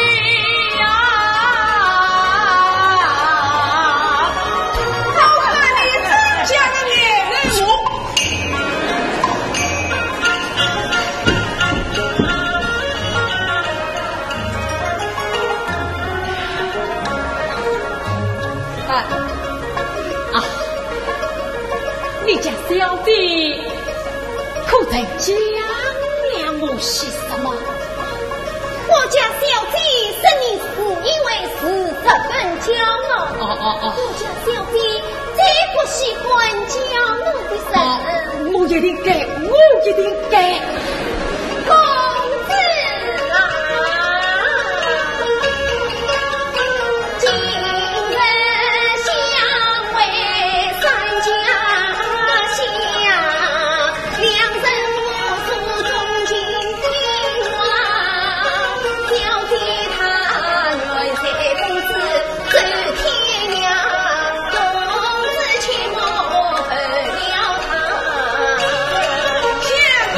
啊！我看你真像个男人。 啊，啊，你家小姐可曾讲了我些什么？我家小姐生你是因为是日本骄傲。哦，哦，哦。我家小姐 最不喜欢家奴的人。我一定改，我一定改。公子啊，今日相会三家香，两人互诉衷情的话，小姐她愿随公子 走天涯，公子切莫陪了她。相公，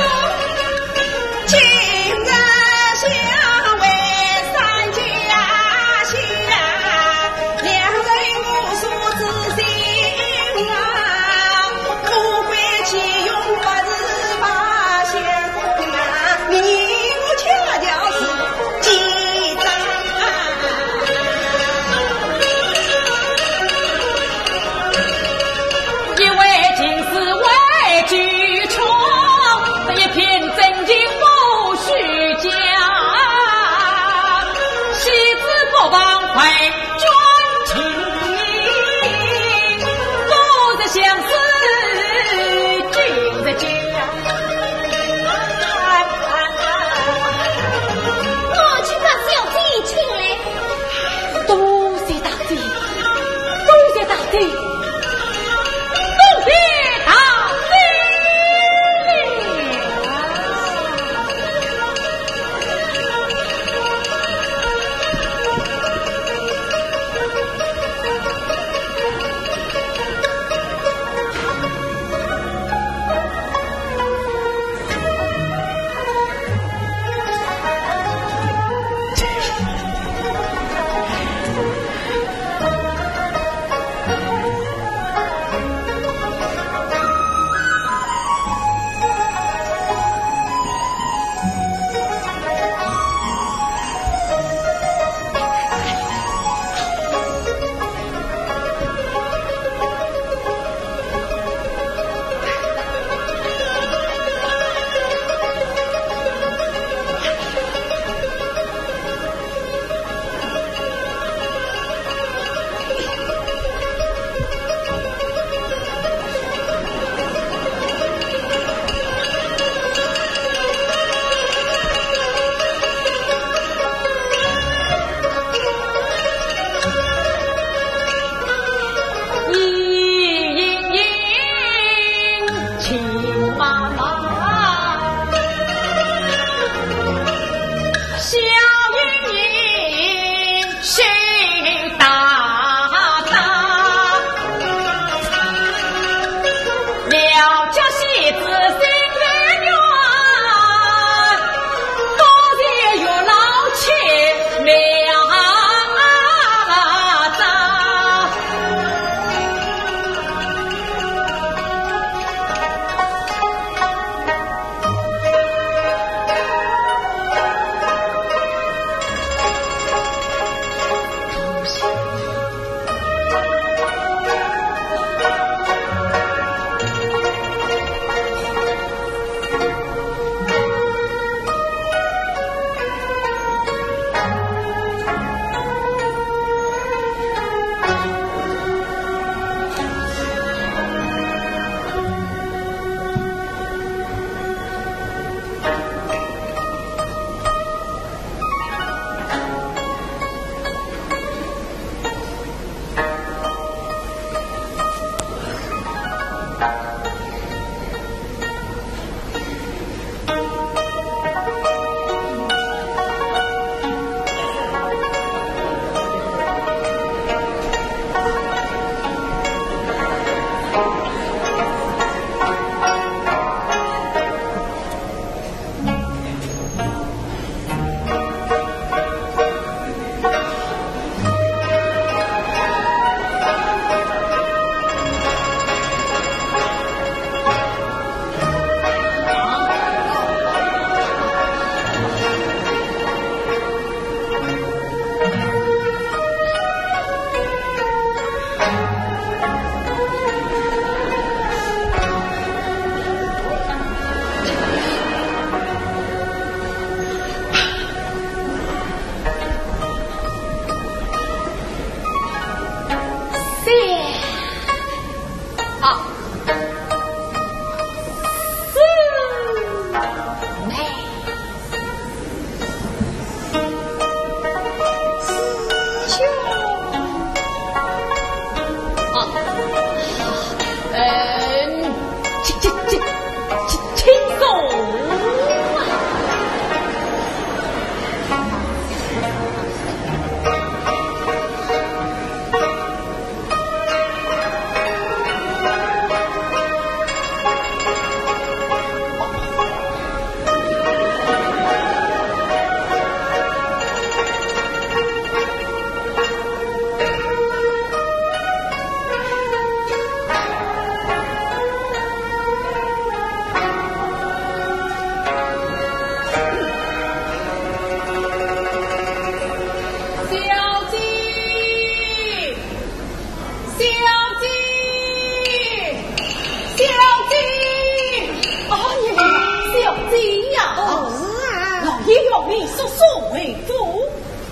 你速速回府。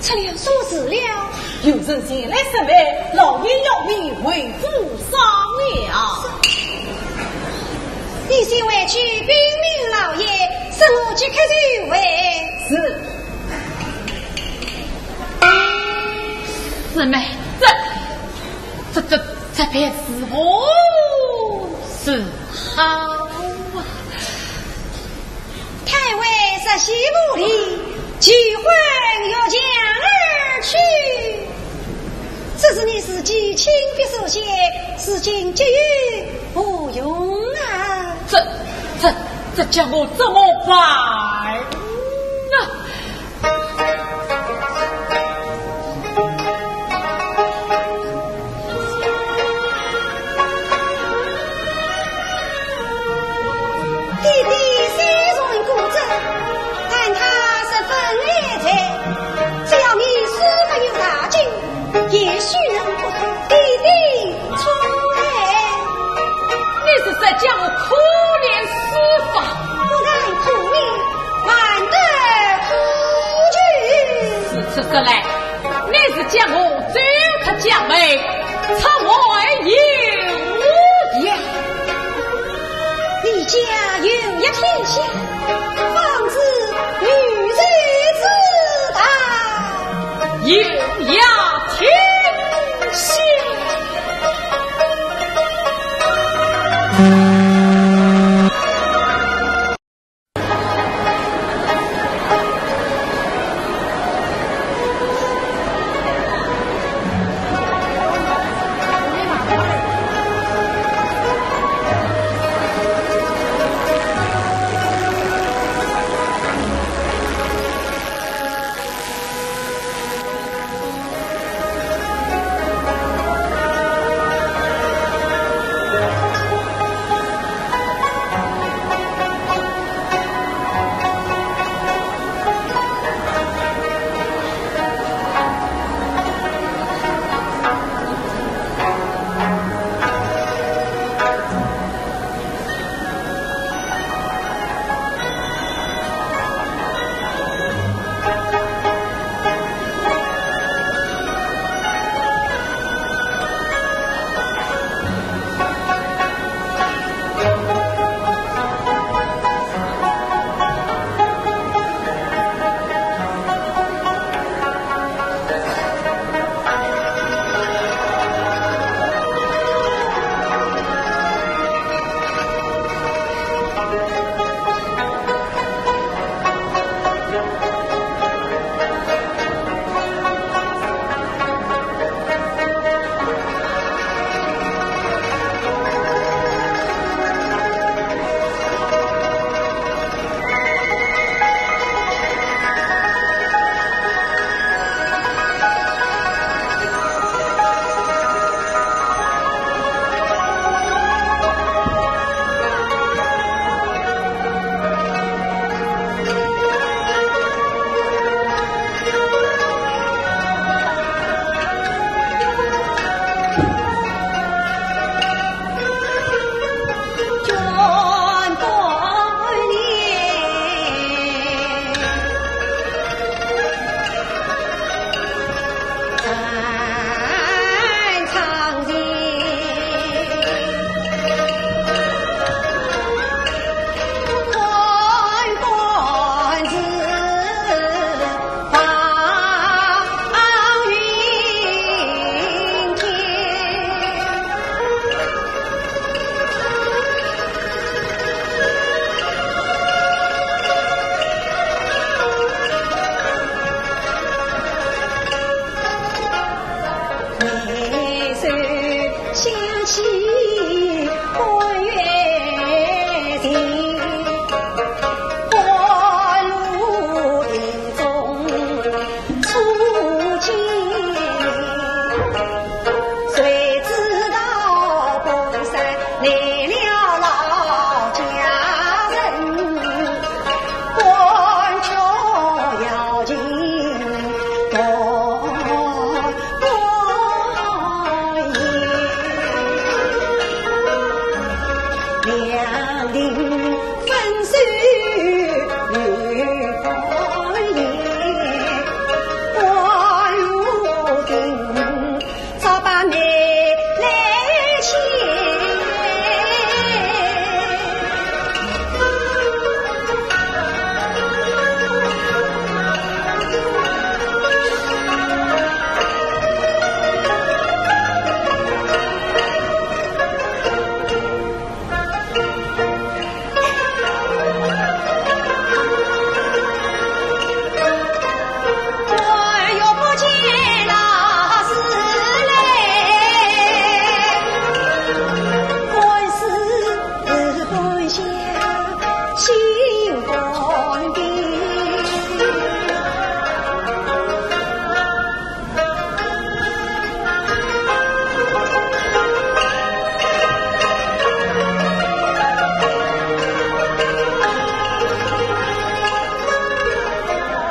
出了啥事了？有人前来审问，老爷要你回府商量。你先回去禀明老爷，待我即刻就回。是。四妹，这，这，这，这便如何是好啊？ 太尉入西府里，急唤御将而去。只是你自己亲笔书写，如今急于何用啊？这，这，这叫我怎么办啊？ 爹爹虽然固执，但他十分爱才。只要你书法有大进，也许能博得爹爹宠爱。你是在叫我苦练书法？不但苦练，还得苦读。如此说来，你是叫我走出家门， 出外游呀。你家有一天下，方知女子之道。有一天下。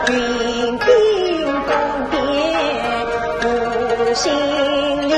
云鬓不变无心里。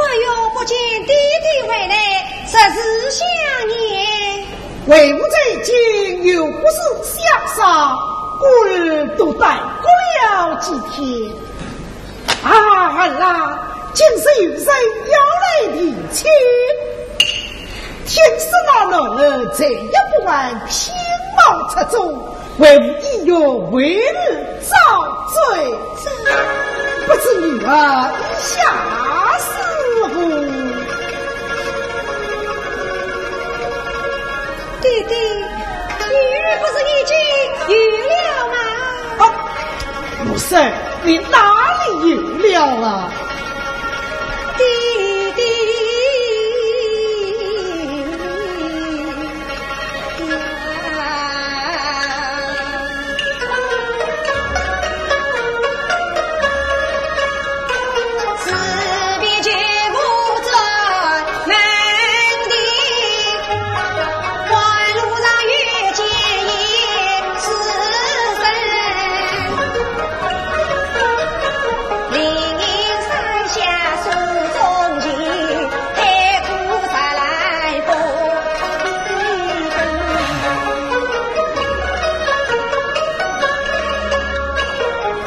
哎哟，不见爹爹回来，实是想念。为父在京，又不是乡下，故而多耽搁了几天。啊，儿啊，今日有人要来提亲，听说那男儿才艺不凡，品貌出众， 为父意欲为儿招赘，不知女儿意下如何？爹爹，女儿不是已经有了吗？啊，母亲，你哪里有了啊？爹爹。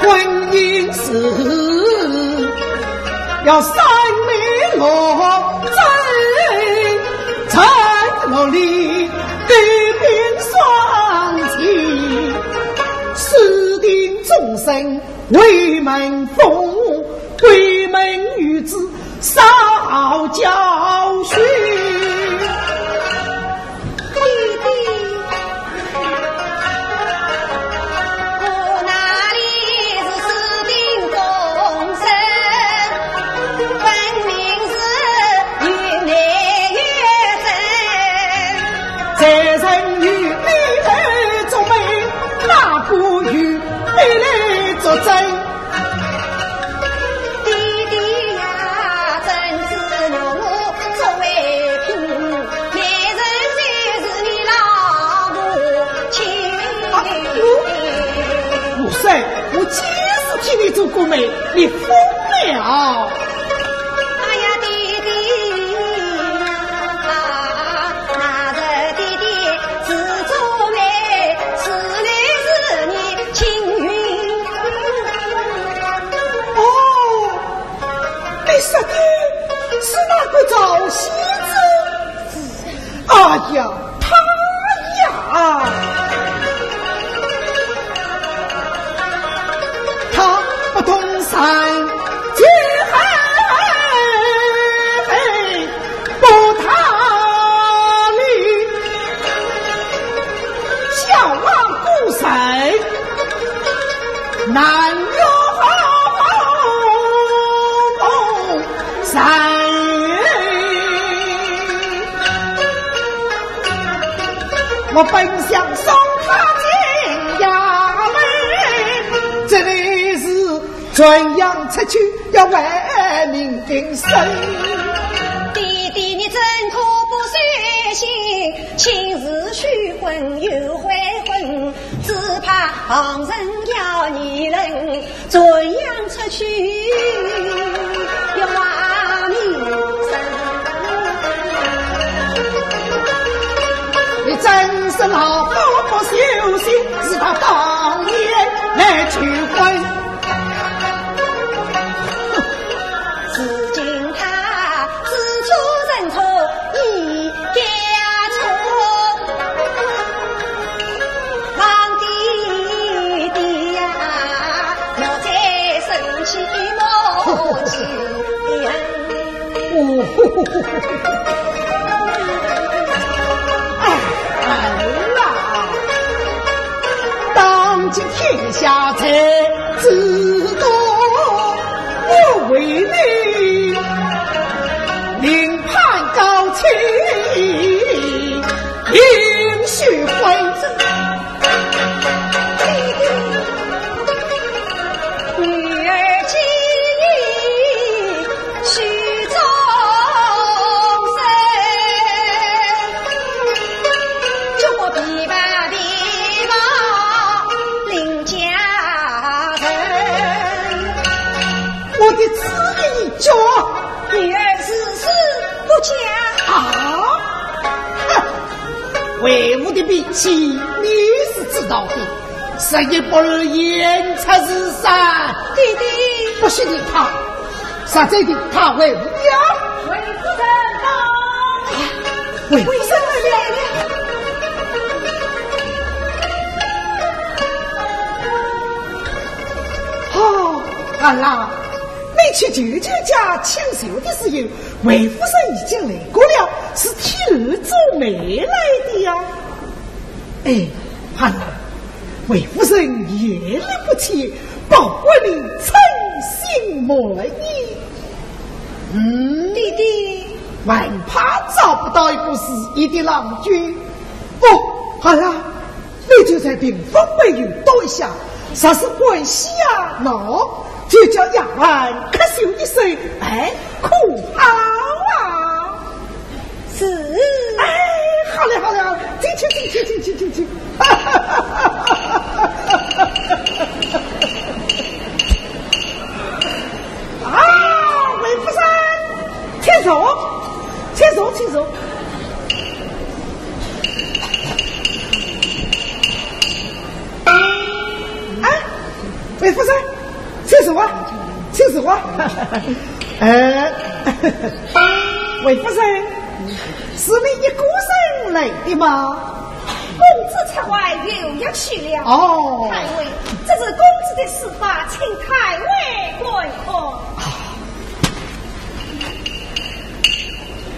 婚姻事，要三媒六证，在律里对簿上记，私定终身 为门风，闺门女子少教训。爹爹，我哪里是私定终身，分明是有媒有证。在人有媒来做媒，哪个有 媒来作证。爹爹呀，真是我作为品，媒人就是你老母亲。啊，我，母亲，我几时替你做过媒？你疯了！ 哎呀，爹爹呀，那日爹爹是做媒，是来是你青云。哦，你说的是那个赵喜子？哎呀，他呀，他不懂三七二难有好人。我本想送她进衙门，这里是传扬出去，要为民定身。爹爹，你怎可不小心？亲事许婚又悔婚，只怕旁人要议论，传扬出去，要坏名声。你真是老夫不小心，是他当年来求婚。 如今他知错认错已改错，皇帝的呀，莫再生气莫气。哦，哎，哎呀，当今天下才知道，我为你 另攀高亲，另许婚。女儿今已许终身，就不琵琶琵琶另嫁人。我的此意已决。 女儿誓死不嫁。啊？哼，为父的脾气你是知道的，十年不如言出如山。爹爹。不许你他，实在的，他为父呀。为夫人到。为夫人来了。哦，儿啊， 你去舅舅家请寿的时候，魏夫人已经来过了，是替儿做媒来的呀。哎，儿啊，魏夫人眼力不浅，保管你称心满意。嗯，爹爹。还怕找不到一个如意的郎君？哦，儿啊， 你就在屏风背后躲一下，若是关系啊闹，就叫丫鬟咳嗽一声，哎，可好啊？是。哎，好嘞，好嘞，好嘞，进去，进去，进去，进去。啊，魏夫人，请坐，请坐，请坐。 哎，魏夫人，请坐啊，请坐啊。哎，魏夫人，是你一个人来的吗？公子出外游学去了。哦。太尉，这是公子的书法，请太尉观看。啊。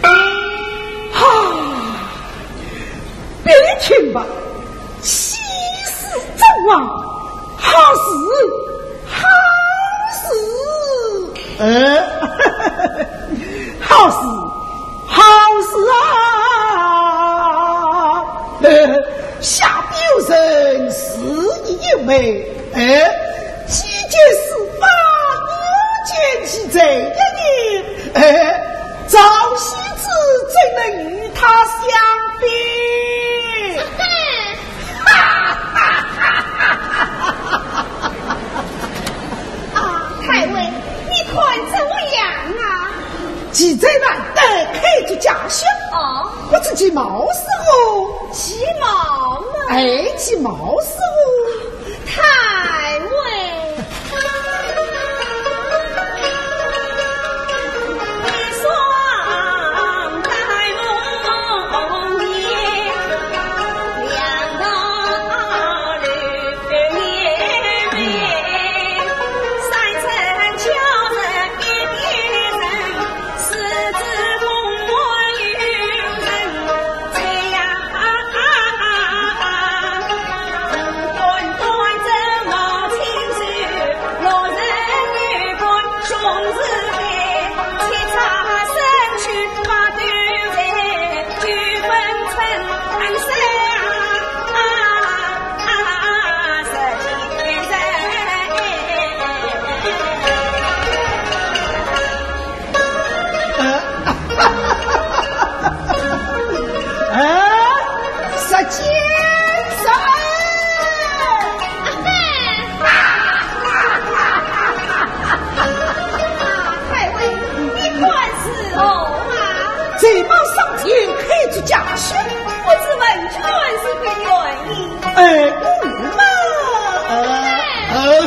啊。 你听吧，西施妆奁，好诗，好诗。呃，好诗，好诗啊。呃，下笔有神，诗意有味。 哎，既见书法，又见其才艺，哎，赵西子怎能与他相比？啊，太尉，你看怎么样啊？奇才难得，开足佳训。哦。不知其貌似何？其貌嘛？哎，其貌似何？ 太尉。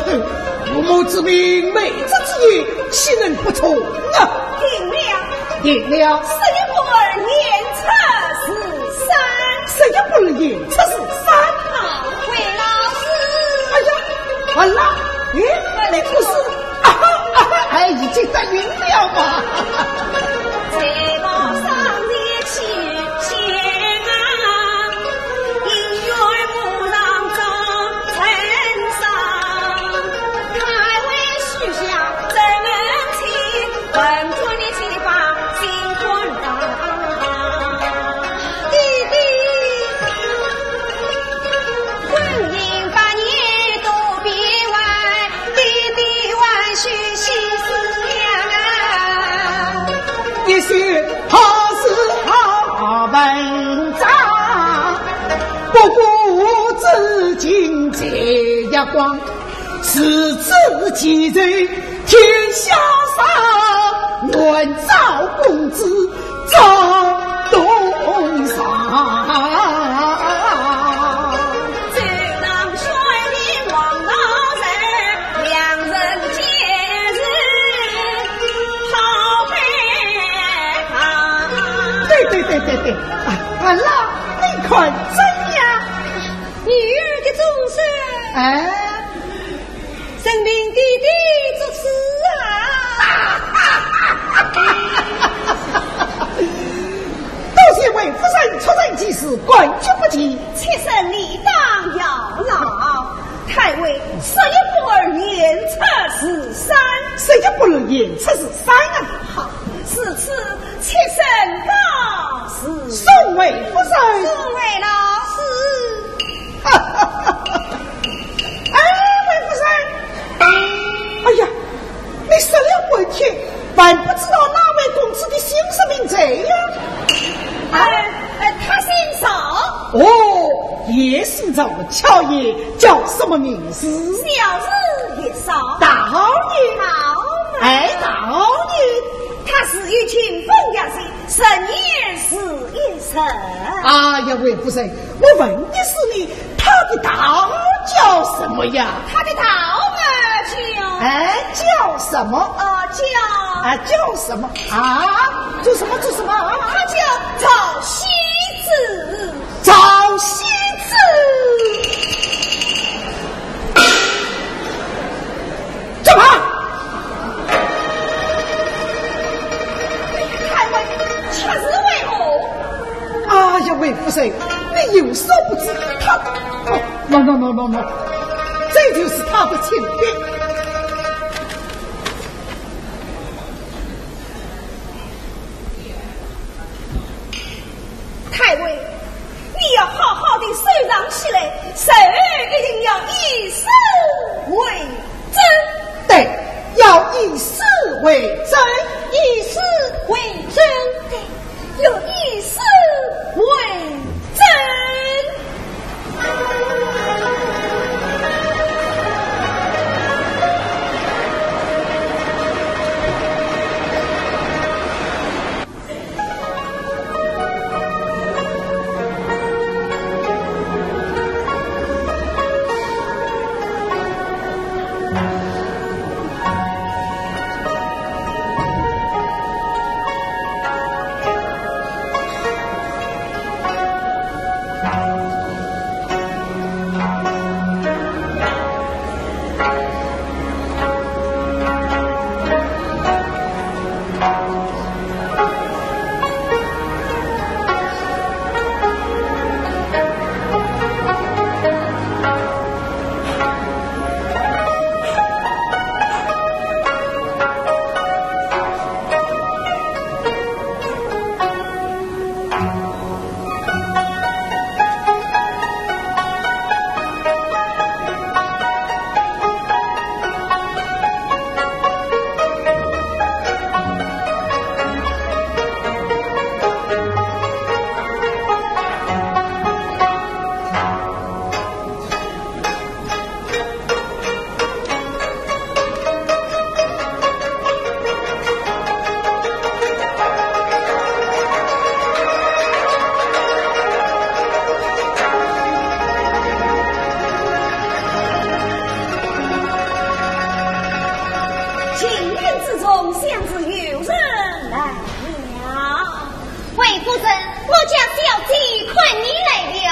父母之命，媒妁之言，岂能不从啊？定了。定了。十一不二，年初十三。十一不二，年初十三。好，魏老师。哎呀，好了，哎，你不是，啊哈，啊哈，哎，已经答应了吗？一些好事好文章，不过至今在月光，是知其人天下上，愿赵公子赵东上。对对对对对，啊，啊，那你看怎样？女儿的终身，哎，任凭爹爹做主啊。多谢魏夫人出城济事，感激不尽。妾身理当效劳。太尉，十一不二，年初十三。十一不二，年初十三啊。好，如此，妾身告辞。送魏夫人。送魏老师。哎，魏夫人，哎呀，你说了半天，还不知道那位公子的姓甚名谁呀？哎，呃，他姓赵。哦，也姓赵，巧爷叫什么名字？小字一赵。大号呢？赵门。哎，赵门。他自幼清风雅静，十年如一日。哎呀，魏夫人，我问的是你，他的道叫什么呀？他的道嘛，叫，哎，叫什么？哦，叫，哎，叫什么啊？做什么？做什么啊？他叫赵西子。赵西子。 怎么？太尉，却是为何？哎呀，魏夫人，你有所不知，他，哦，喏喏喏喏喏，这就是他的亲爹。 太尉，你要好好地收藏起来，日后一定要以史为证。对，要以史为证。以史为证。对，要以史为证。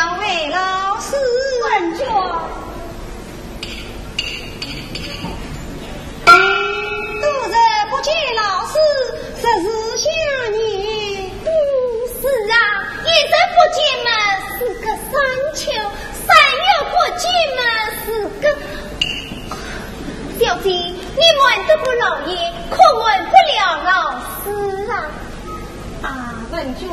两位老师。文娟。多日不见老师，实是想念。嗯，是啊，一日不见嘛，是个山丘；三月不见嘛，是个……小姐，你瞒得不了爷，可瞒不了老师啊。啊，文娟，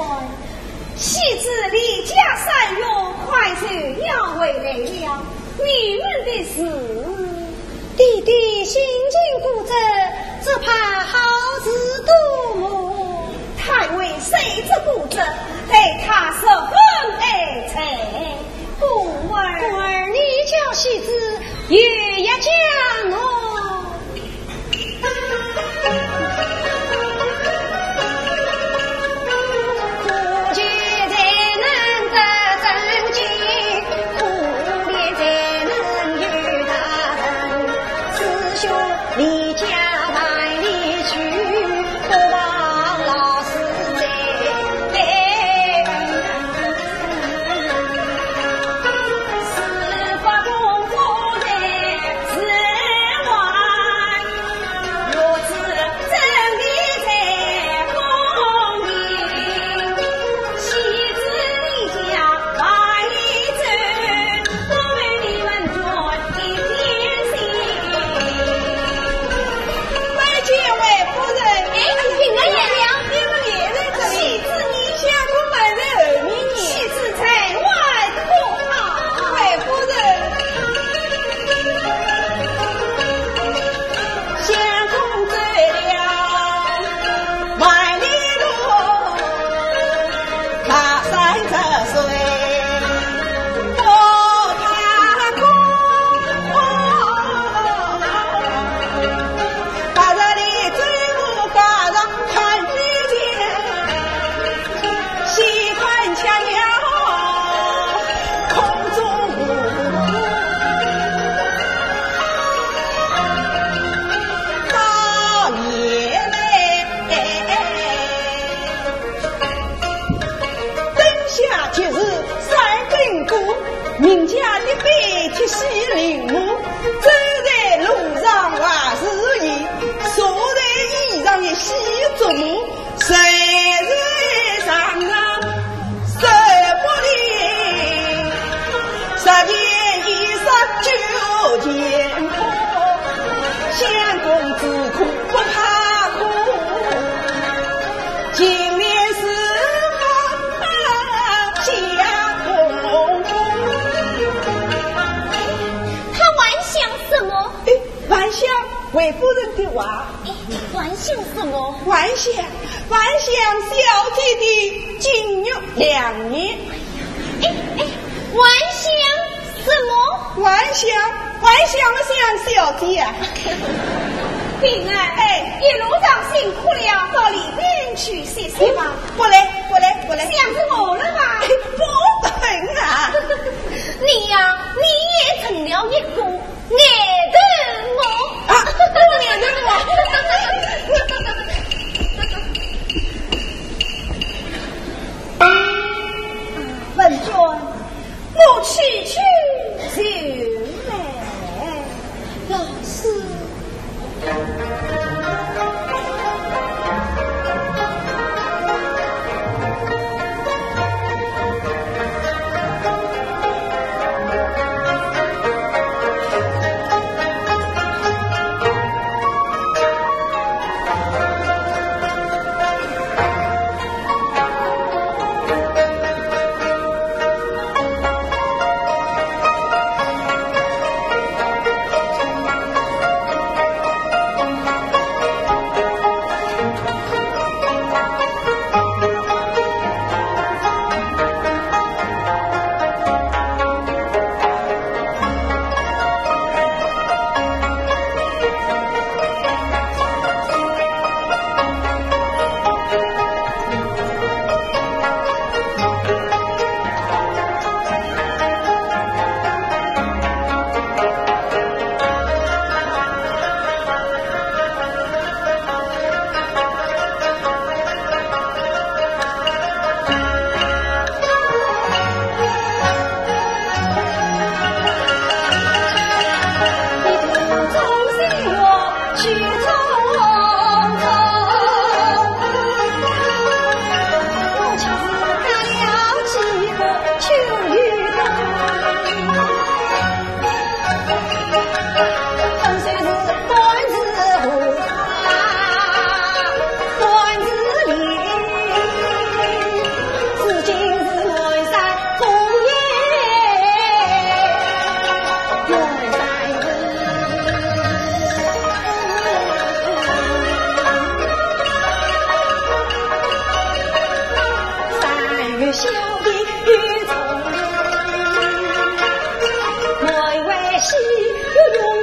喜子离家三月，快就要回来了，你们的事？弟弟心情固执，只怕好事多磨。他为谁之固执？对他十分爱才。故而，故而你叫喜子有一讲哦。 哎，请我来了。你们也在这里？喜子，你相公还在后面呢。喜子在外。啊，回夫人。相公走了万里路，高山流水不怕苦。 白日里走路，高山看日间，细看雀鸟空中舞。到夜来，灯下就是山顶谷，人家的白铁西林木，走在路上还是雨，坐在椅上也洗足目。谁人上上手不灵，十件衣裳九件破，相公自苦不怕苦。 金莲是我相公。他还想什么？哎，还想回夫人的话。哎，还想什么？还想，还想小姐的金玉良言。哎，哎，还想什么？还想，还想不想小姐啊？平儿，哎，一路上辛苦了，到里边去歇歇吧。不来，不来，不来。想着我了吧？不肯啊。你呀，你也成了一个呆头猫。啊，我呆头猫。文娟， 我去去就来。老师。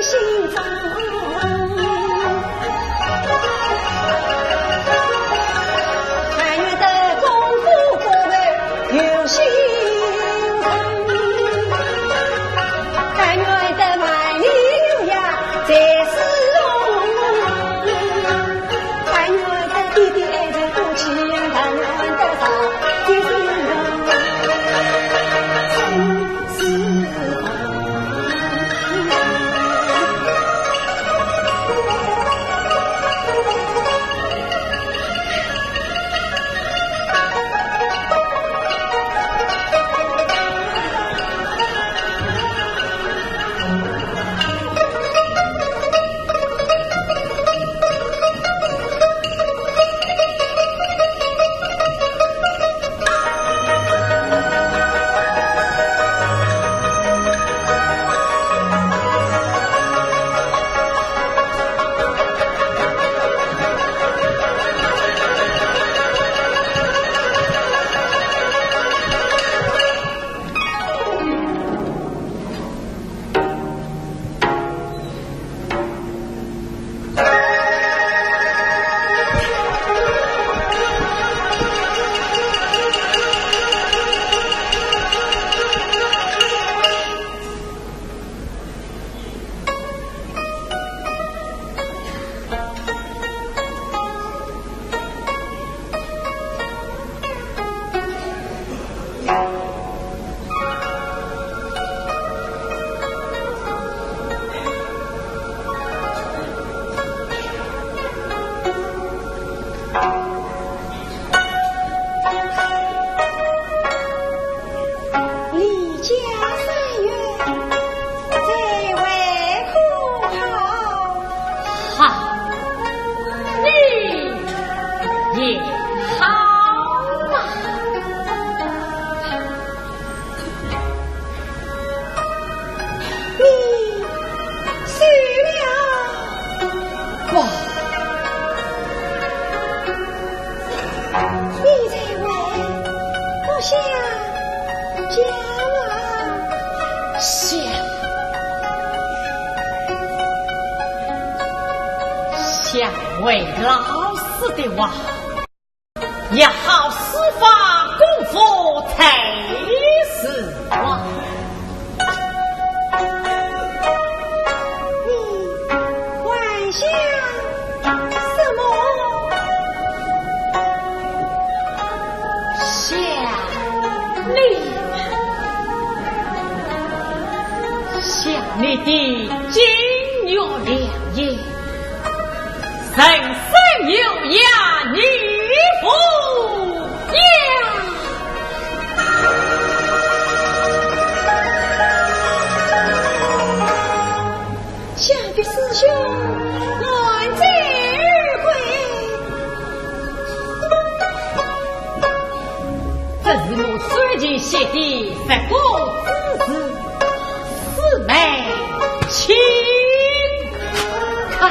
心中。但愿得功夫果然有心人，但愿得万里无恙在世中，但愿得爹爹爱人多情，但愿得到一心人。 李家三员，在外可好？好，你也好啊。 你死了。不。你在外，不想家啊？想。想为老师的话。 也好施法功夫才是啊。你还想什么？想你，想你的金玉良言。 人生有恙，你无恙。想必师兄满载而归。这是我手前写的十个字字。 师妹，请看。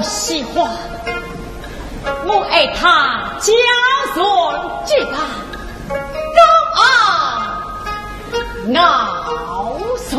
喜欢，我爱她娇柔结巴，高傲傲软。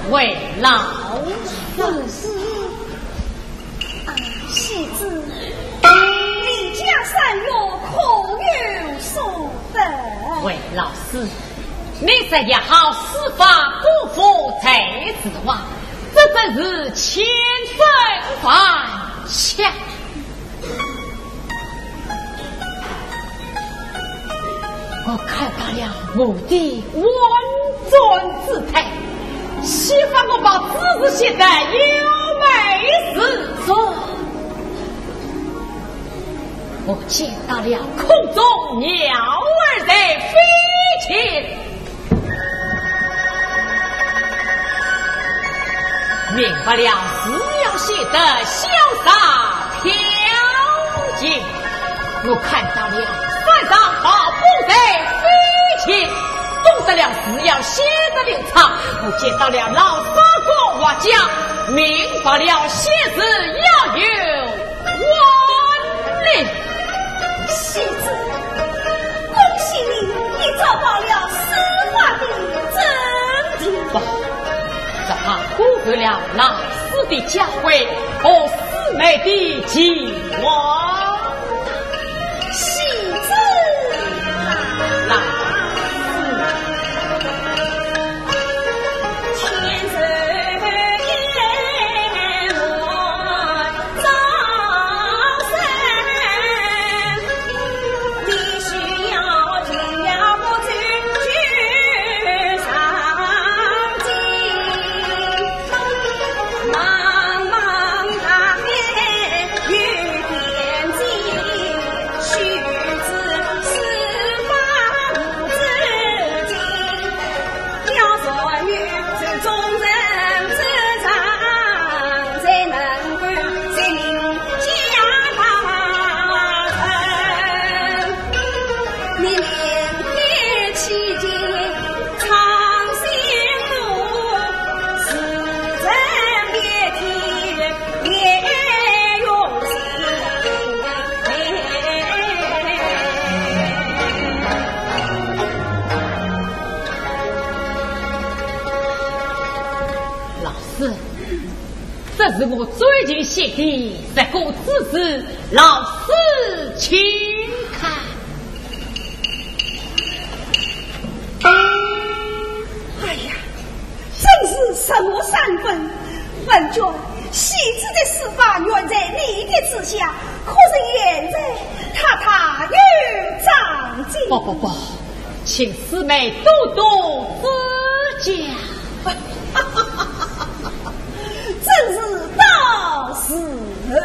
魏老师。啊，喜子，你家三月可有所得？魏老师，你这一号书法功夫才子哇，这真是千真万确。 我看到了我的婉转姿态，希望我把字字写得优美自然。我见到了空中鸟儿在飞行， 明白了字要写得潇洒飘逸。我看到了山上大风在飞起，懂得了字要写得流畅。我见到了老三个画家，明白了写字要有 万灵。喜子，恭喜你，你找到了书法的真諦。不，这怕辜负了老师的教诲和师妹的期望。喜子啊，老师。天人是我最近写的这个字词，老师请看。哎呀，真是什么三分！文君，戏子的死法原在你的指下，可是现在他大有长进。不不不，请师妹多多指教。真是大事了，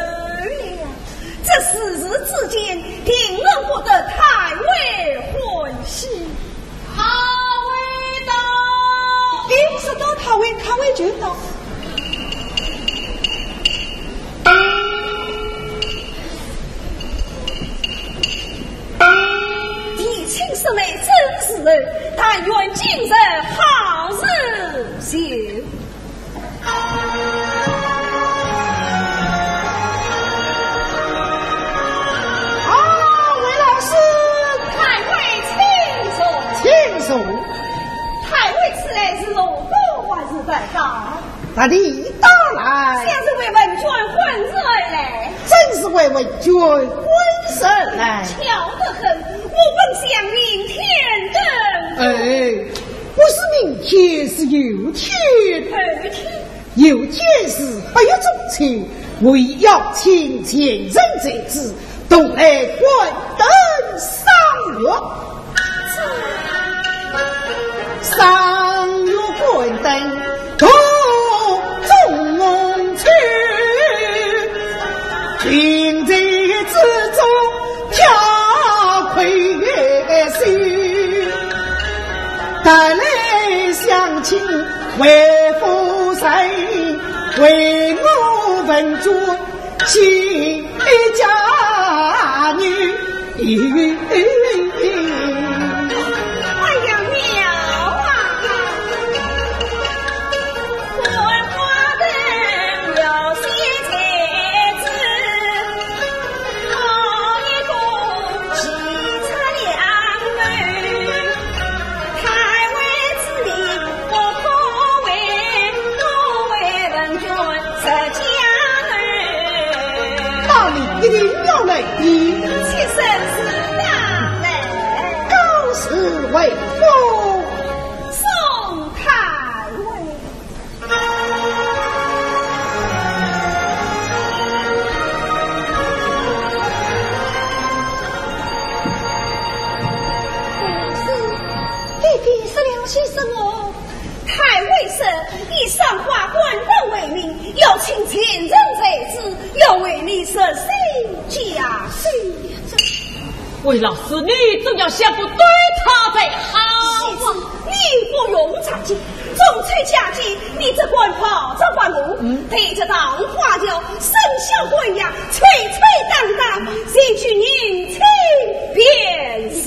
这四字之间定能博得太尉欢喜。太尉到。哎，是到太尉，太尉就到。提亲师妹真是人，但愿今日好日休。 啊，魏老师。太尉请坐。请坐。太尉此来是路过还是拜访？特地到来。想是为文君婚事而来。正是为文君婚事而来。巧得很，我本想明天登。哎，不是明天，是后天。后天？ 有件事不要做去，我已邀请前人才子，同来观灯赏月。赏月观灯同中去，君在之中挑魁婿。 但来相请为夫人，为我文君新嫁女。哎呀，妙啊！ 那你一定要来的。妾身自当来。告辞为夫。送太尉。 老师，爹爹说了些什么？太尉说，以赏花观灯为名，邀请前人才子，要为你设新家室。 魏老师，你总要想个对策才好啊。戏子，你不用着急，中秋佳节，你只管抱着花儿，嗯。对着桃花桥，生肖欢呀，吹吹打打，嗯。就去迎亲便是。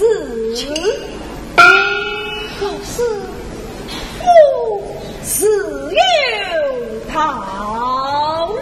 老师， 我自有道理。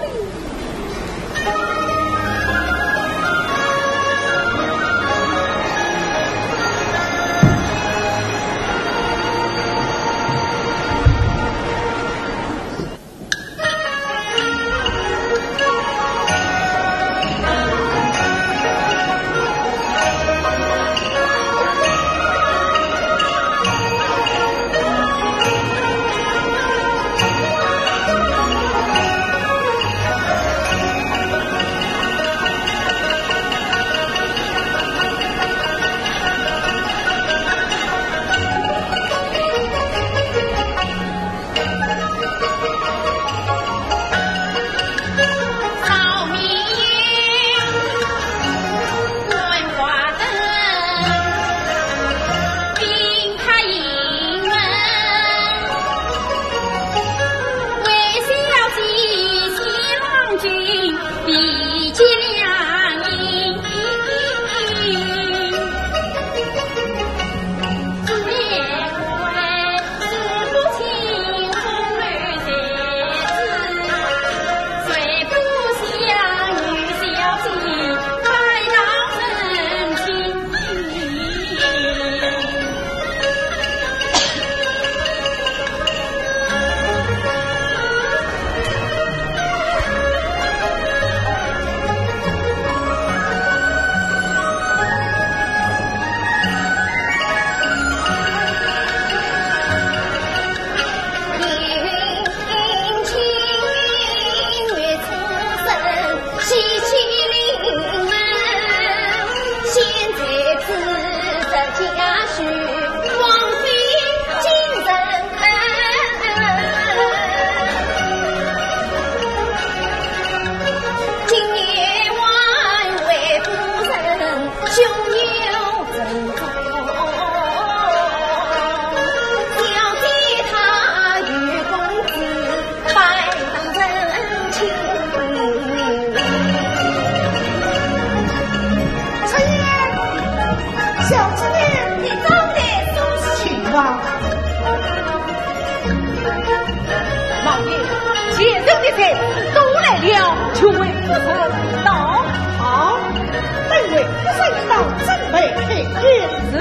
到。好，本位夫人到正门开见。是。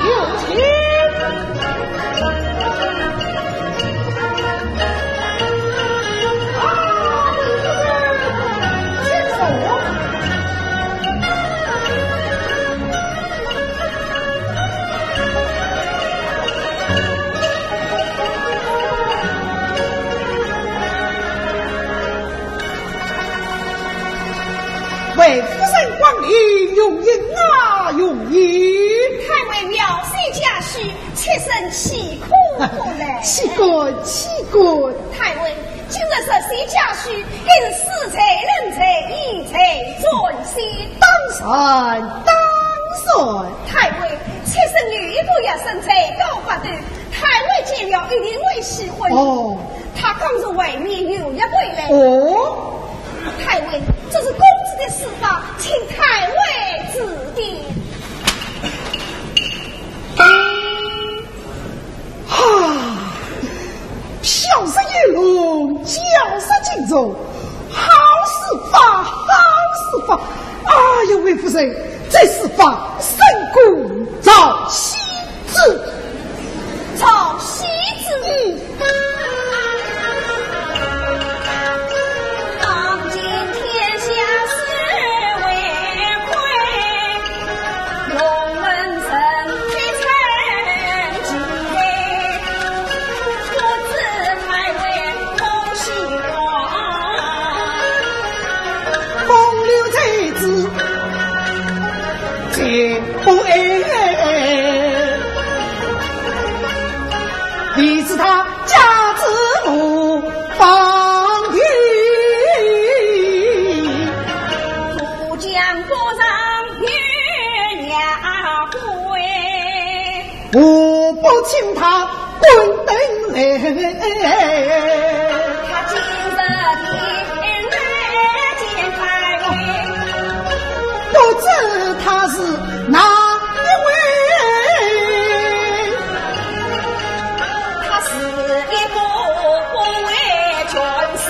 有请。啊，请坐。 为夫人光临，荣幸啊，荣幸。太尉妙手佳婿，妾身岂可不来？岂敢，岂敢。太尉，今日是谁家婿，一是死罪人罪，一罪尊先。当然，当然。太尉，妾身有一个学生在高八斗，太尉见了一定会喜欢。哦。他刚从外面游学归来。哦。太尉，这是公子的书法，请太尉指点。 哈，飘雪游龙，教书尽忠，好书法，好书法。哎呀，魏夫人，这书法胜过赵西子。赵西子？嗯。当今天下是为亏。 龙门阵铁城之内，不知百味东西多。风流才子绝不爱，你知他 家之无方的。不讲不上月牙归。我不请他滚等来。他今日的来见太尉。不知他是 哪一位？他是一个不畏权势、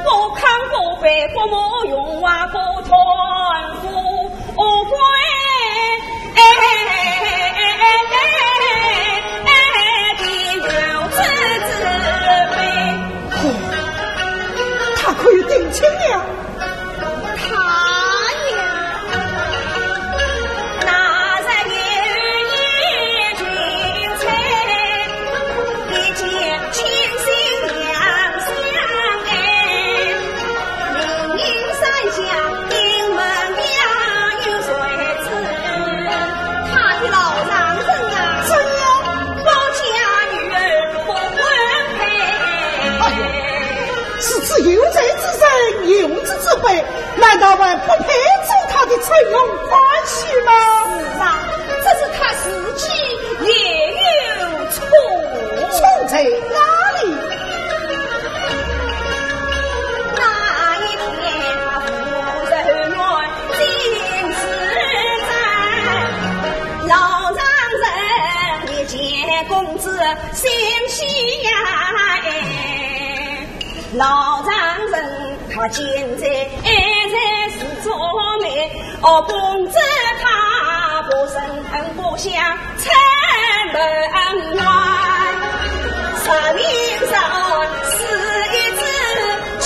不亢不卑、不慕荣华、不贪富贵的有志之辈。哦，他可有定亲了？ 他呀，那日有一群才，一见倾心两相爱，明映山下，映门下有谁知？他的老丈人啊，怎样？保家女儿不婚配。哎呀，是此有才之人，有志之辈， 难道还不配做他的御用官婿吗？是啊，只是他自己也有错。错在哪里？那一天他赴人愿进士哉，老丈人一见公子心喜呀，哎。 老丈人他见在爱在是做媒，哦，公子他不生恨不相嗔不恩怨，啥人啥人是一子，气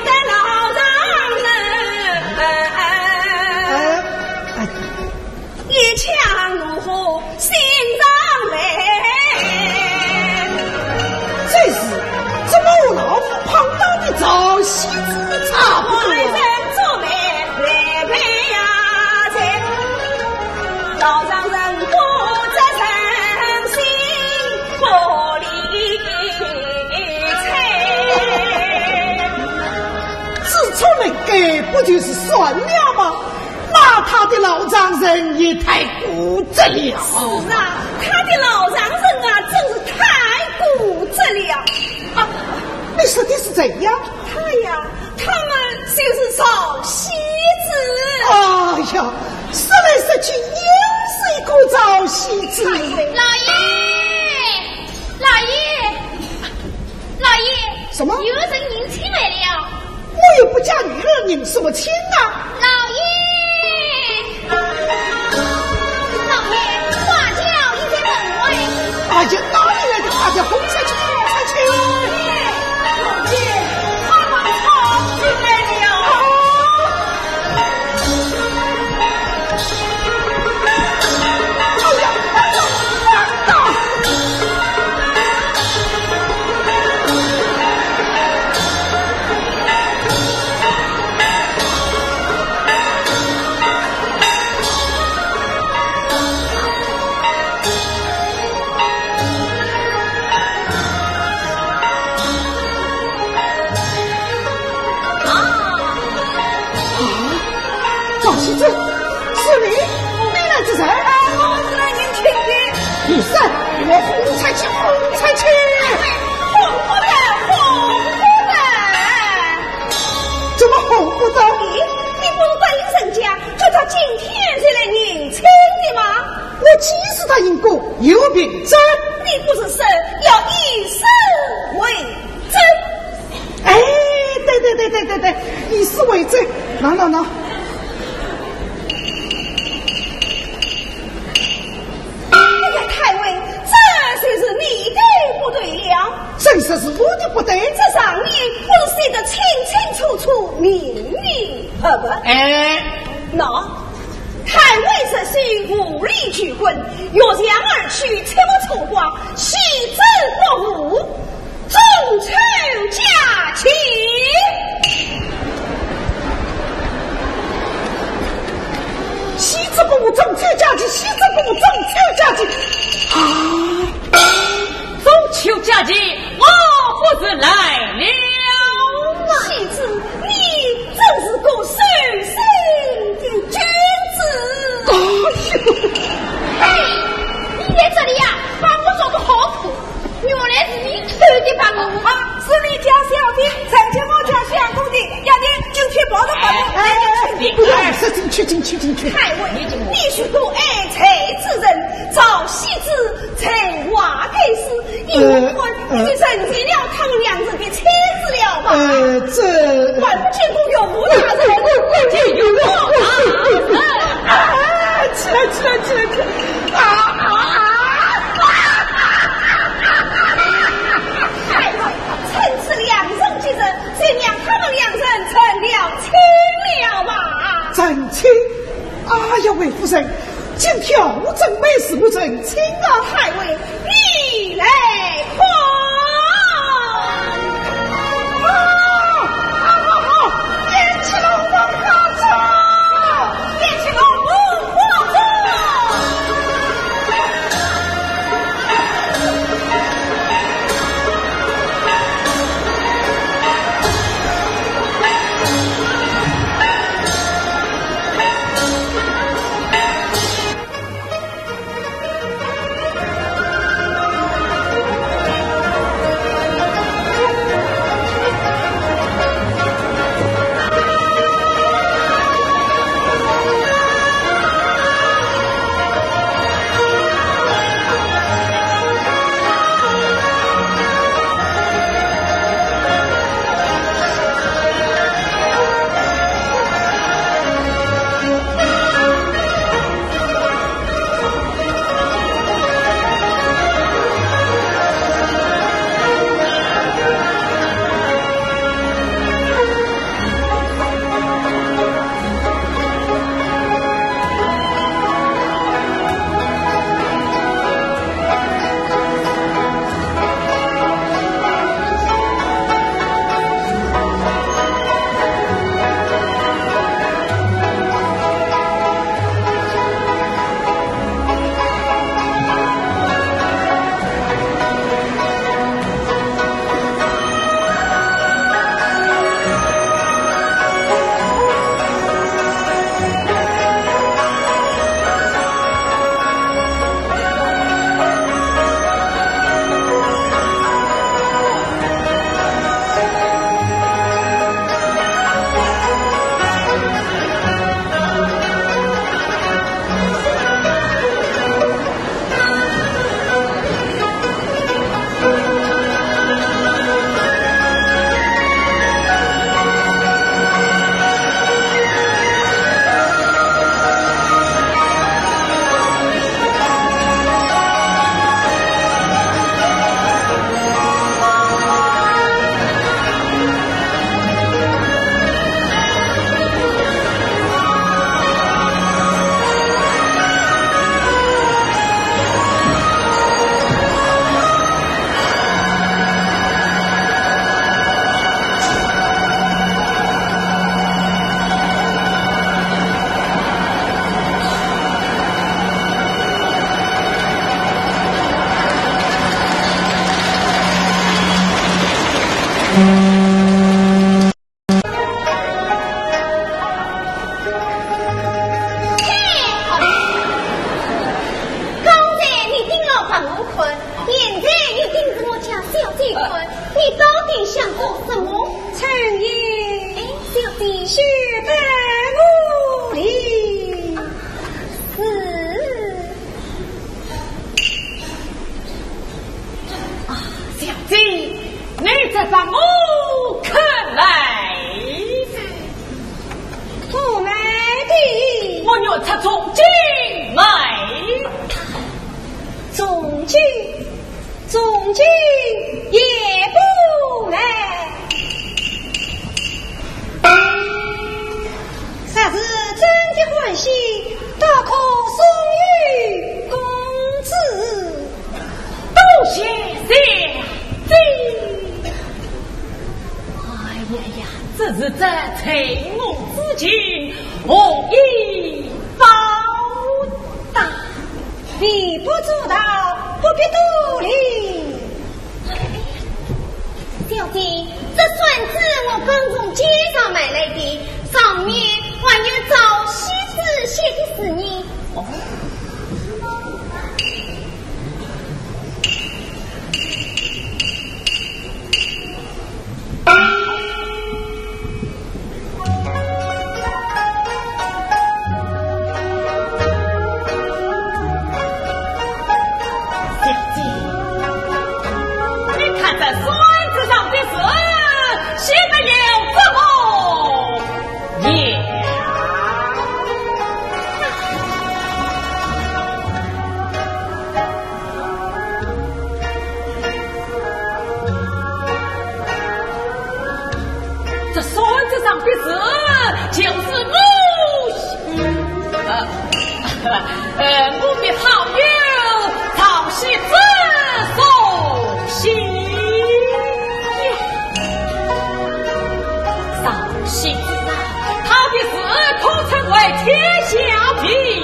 得老丈人。哎，哎。 一腔怒火心上来。这是怎么和老夫碰到的赵喜之差不多啊？官人做媒来陪呀，在老丈人不知人心不理睬。知错能改，不就是算了吗？ 那他的老丈人也太固执了。是啊，他的老丈人啊，真是太固执了。啊，你说的是谁呀？他呀，他嘛就是赵喜之。哎呀，说来说去又是一个赵喜之。哎呀，老爷，老爷，老爷，什么？有人迎亲来了。 我我又不嫁女儿，认什么亲啊？老爷，老爷，花轿已在门外。哎呀，哪里来的花轿？红彩去，红彩去！老爷，快把她进来了。啊！哎呀，哎呀，哎呀！ 赵喜之，是你？你来做甚？啊，我是来迎亲的。你说，我红彩去，红彩去！红不得，红不得！怎么红不得？咦，你不是答应人家，叫他今天就来迎亲的吗？我几时答应过？有凭证。你不是说要以死为证？ 哎，对对对对对对，以死为证，喏喏喏。哎呀，太尉，这就是你的不对了。怎说是我的不对？这上面不是写得清清楚楚、明明白白？哎，喏，太尉这是无理拒婚，越墙而去，切勿错过，喜之不误。 中秋佳节。喜之不误，中秋佳节，喜之不误，中秋佳节。啊！中秋佳节，我不是来了。喜之，你真是个守信的君子。哎呦！哎，你在这里呀，把我找个好苦。 原来是你偷的吧？啊，是你家小的，才叫我家相公的，要得，进去抱着抱着，哎，哎，哎，哎，不要，是进去，进去，进去。太尉，你许多爱才之人，赵喜之才华盖世，你不会，呃，你就成全了他们两人的妻子了吧？呃，这，还不见过岳父大人，不见岳父大人。啊，起来，起来，起来，起来，啊，啊，啊！ 太尉，趁此两人吉日，就让他们两人成了亲了吧。成亲？哎呀，魏夫人，今天何曾没事不成亲啊？太尉，你来看。啊，好，好，好，点起龙凤花烛。 点起龙凤花烛。在屋里。是。啊，小姐，你这把我可卖哉。不卖的。我愿出重金卖。重金？ 重金也不卖。若是真的欢喜，倒可送与公子。多谢小姐。哎呀呀，这是这醉翁之情，何以报答？ 微不足道，不必多礼。小姐，这扇子我刚从街上买来的，上面还有赵喜子写的字呢。哦。 小姐，你看这扇子上的字写得了怎么样？ 这扇子上的字就是我写，呃，呃，我的好友赵喜子所写。赵喜子啊，他的字可称为天下第一。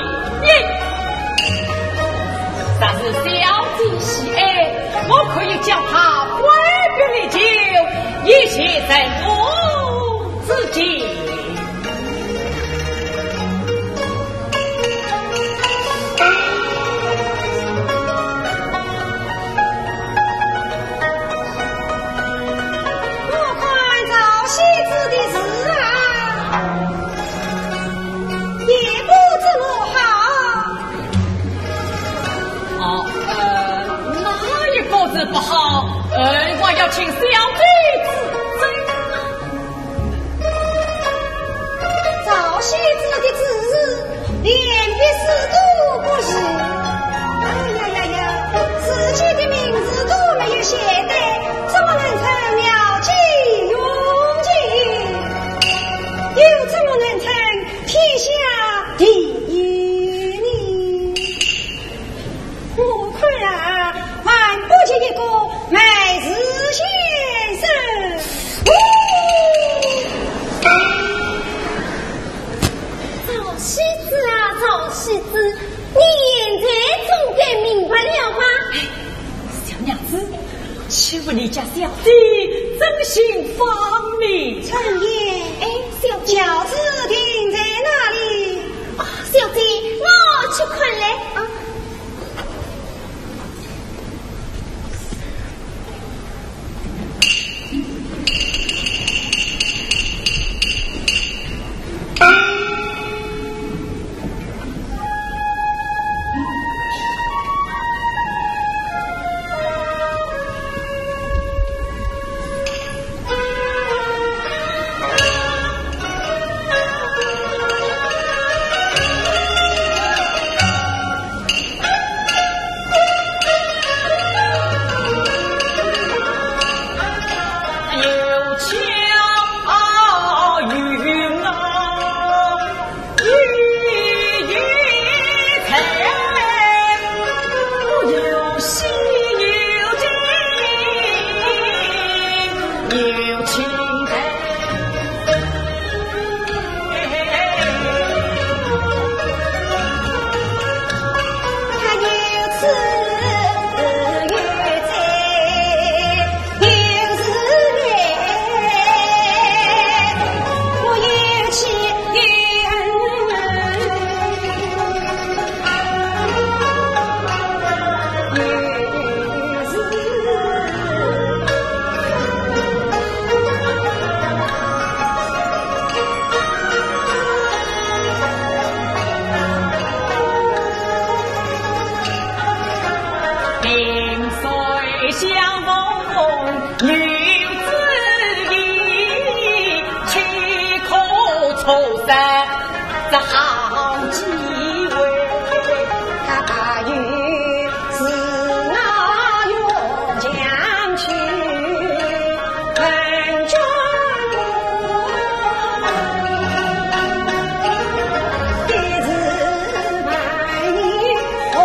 但是小姐喜爱，我可以叫他改变了就一切在我之间。我看赵喜子的字啊， 也不怎么好。哦，呃，哪一个字不好？呃，我要请小姐指正啊。赵喜子的字，连笔字都不是。哎呀呀呀，自己的名字都没有写对，怎么能称妙计用情？又怎么能称 天下第一呢？我看啊，还不及一个卖字先生。赵喜子啊，赵喜子，你现在总该明白了吧？哎，小娘子， 岂不你家小姐真心方明？春燕，哎，小姐。轿子停在哪里？啊，小姐，我去看来。啊。这，这好机会，他又是那越墙去，问君，这是万里红。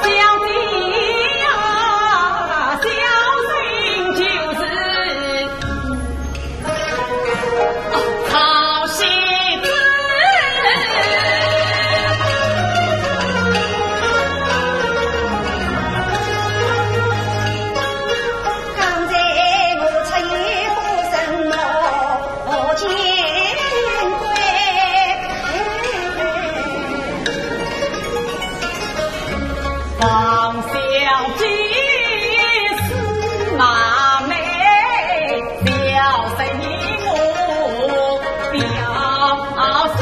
小姐呀，小生就是曹雪子。刚才我出言不慎，莫见怪。 王小姐是蛮美，小生我表叔。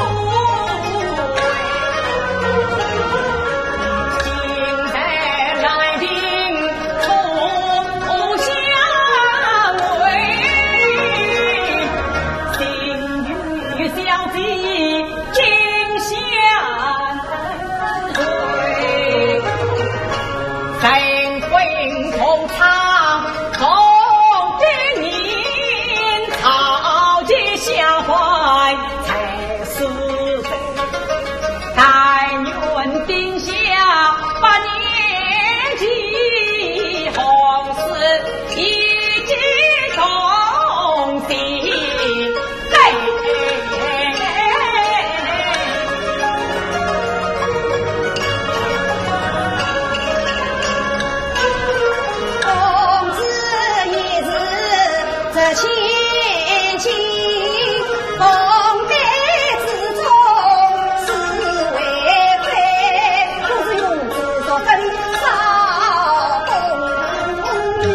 今日来定初相会，心与小姐 今相会，神魂同唱同的吟，曹雪下怀才是非。但愿定下百年奇，红事一举同心。 公子也是值千金，红戴之中是为贵，公子用之所生少功名。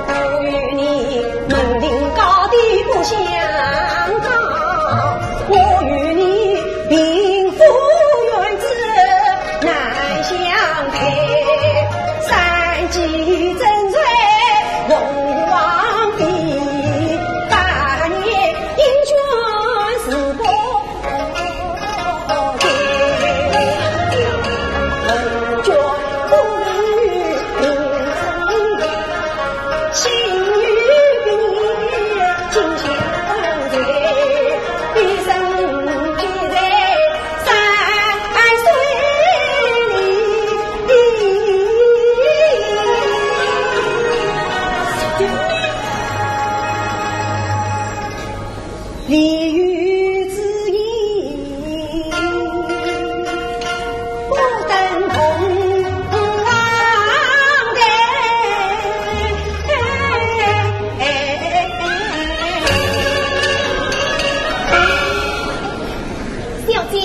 我与你门庭高低不相当，我与你 贫富远子难相配，三季争瑞凤凰比，百年英俊是不配。红军不与 小姐，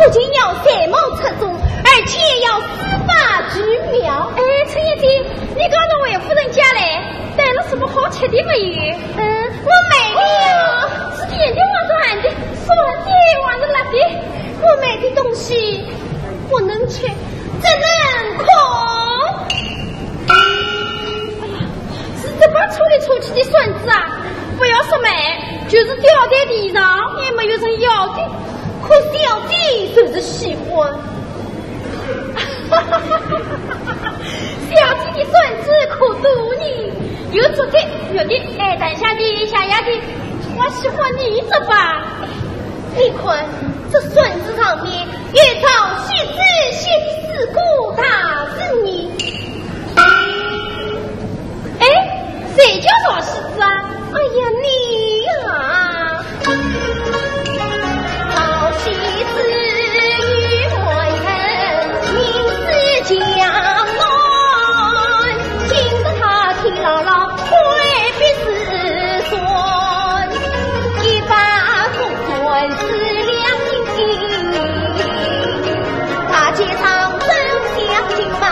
不仅要斩毛除种，而且要施法除苗。哎，春燕姐，你刚从回夫人家来，带了什么好吃的没有？嗯，我买了。哦，是甜的还是鹹的？酸的还是辣的？我买的东西不能吃，只能空。哎呀，是这把抽来抽去的扇子啊！不要说买，就是掉在地上也没有人要的。 可小姐就是喜欢。小姐的扇子可多呢，有粗的、有的，哎，短下的、狭下的，我喜欢你这把。你看，这扇子上面有朝夕子写的诗歌大字呢。 哎，谁叫赵喜子啊？哎呀，你呀！赵喜子与官人，名士江南，今日他替姥姥挥笔自传，一把总算是两人。大街上争相敬拜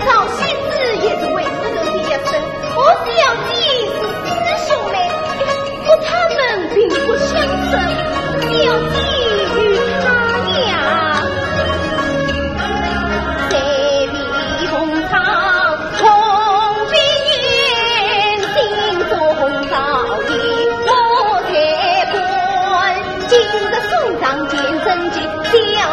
赵喜子也是为夫人的一生，我小姐是师兄妹，可他们并不相识，小姐与他呀，在避风塘。 小姐。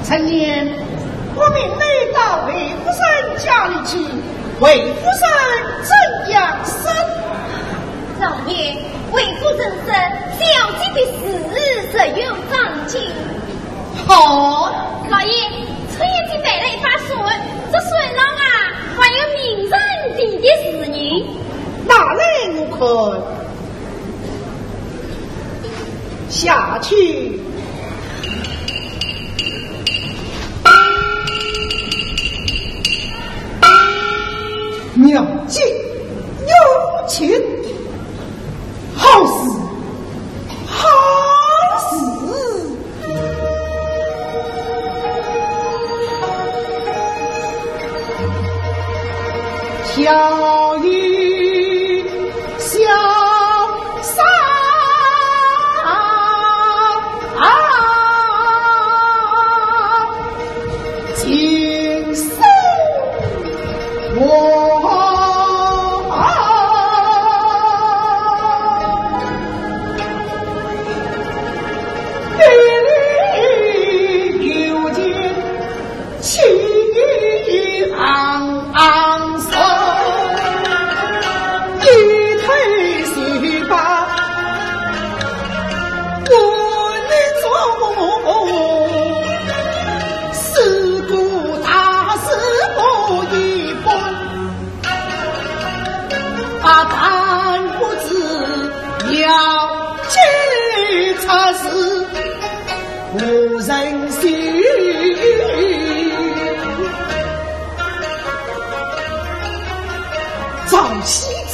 春燕，我命你到魏夫人家里去，魏夫人怎样说？老爷，魏夫人说，小姐的事实有张进。好。老爷，春燕姐带了一把扇，这扇上啊，还有名人题的字呢。拿来我看。 下去。妙计，妙计，好事，好事。 小雨潇洒，锦绣我。 啊，但不知要计策是无人信。赵喜子，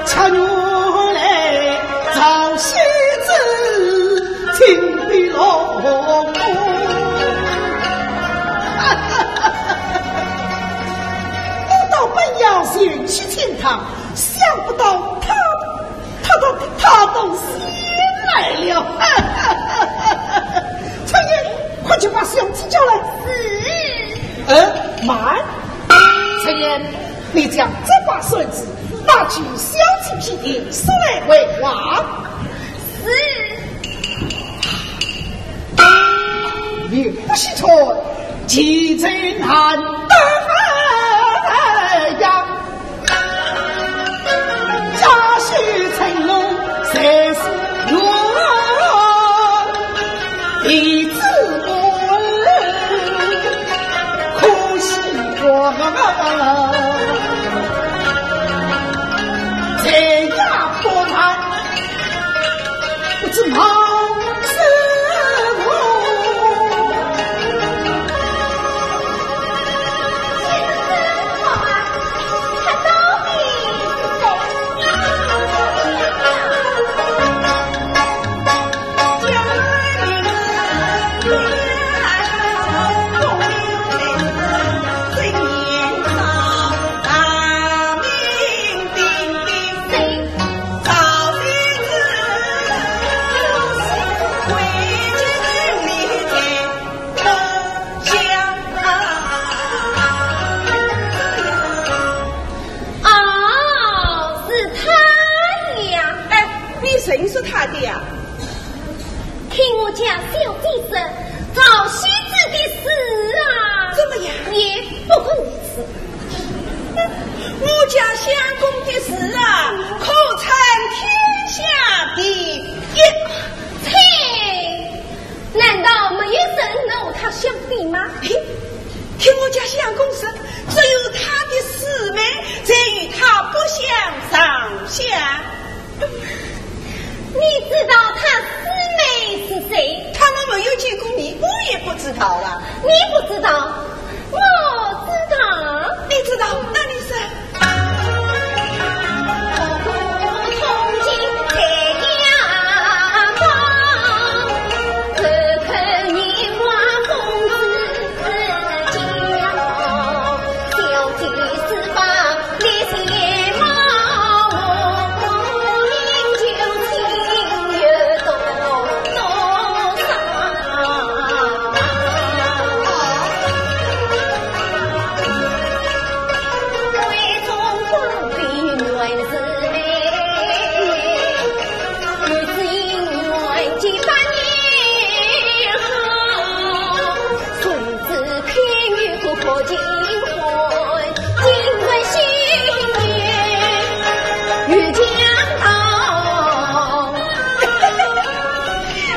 恰原来赵喜子，请的老公。 我倒不要他，想不到他，他，他，他都先来了。春燕，快去把小姐叫来。是。呃，慢。春燕，你将这把扇子拿去小姐面前送来回话。是。 你不许穿，其贼难得呀。家书城楼谁是我？弟子我可喜光。谁也不难。 不知冒失我。哦，是他呀。哎，你认识他的呀？ 听我家小姐说，赵喜子的事啊，怎么样？也不过如此。我家相公的事啊，可称天下第一。切，难道没有人能和他相比吗？嘿，听我家相公说，只有他的师妹才与他不相上下。 你知道他师妹是谁？他们没有见过面，我也不知道啊。你不知道，我知道。你知道，那你说。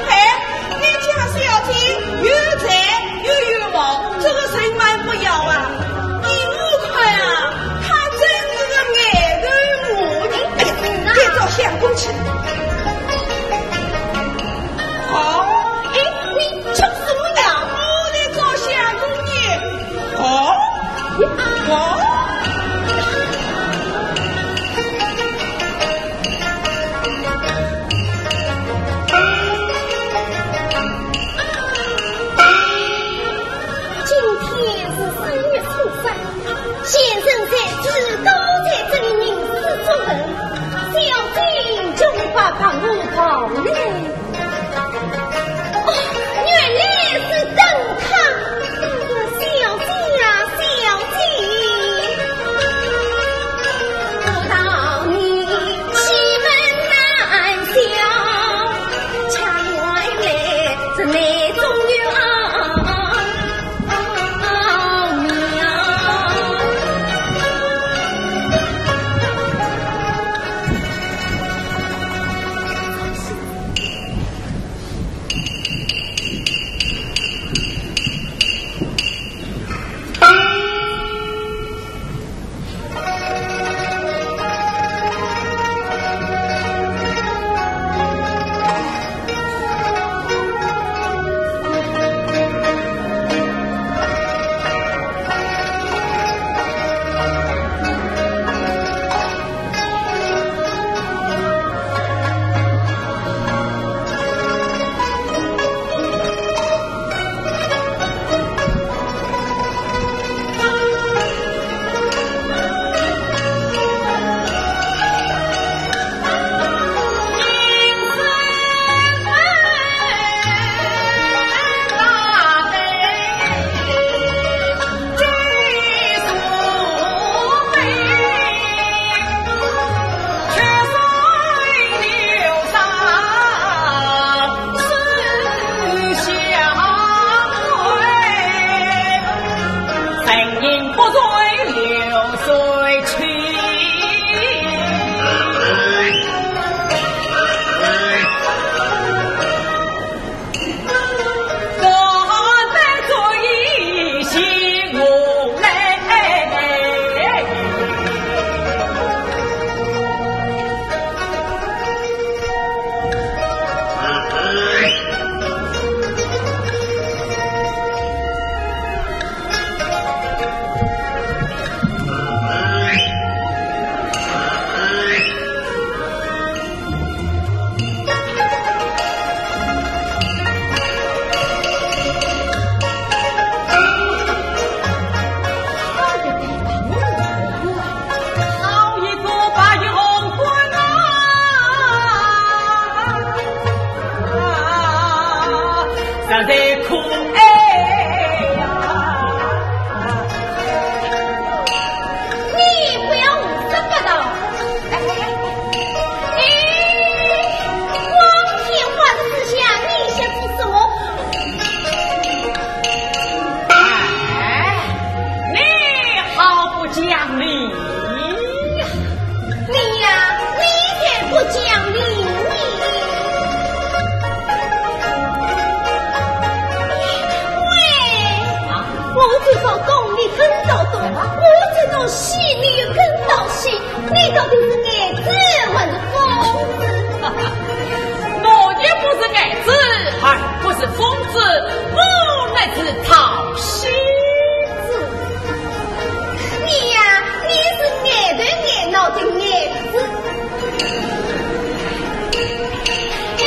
哎，你家小姐又才又有貌，这个人蛮不要啊。依我看啊，她真是个呆头马呢。哎，该找相公去。好。哎，你 吃什么呀？我在找相公呢。哦，哦。今天是三月初三，先生在此，高才这里吟诗作文，小姐就把把我抱来。 哦，原来是等他。小姐呀，小姐，不道你欺门难消，墙外来，这内中有奥妙。戏，你又跟到戏，你到底是呆子还是疯子？我也不是呆子，还不是疯子，我乃是淘戏子。你呀，你是呆头呆脑的呆子。哎，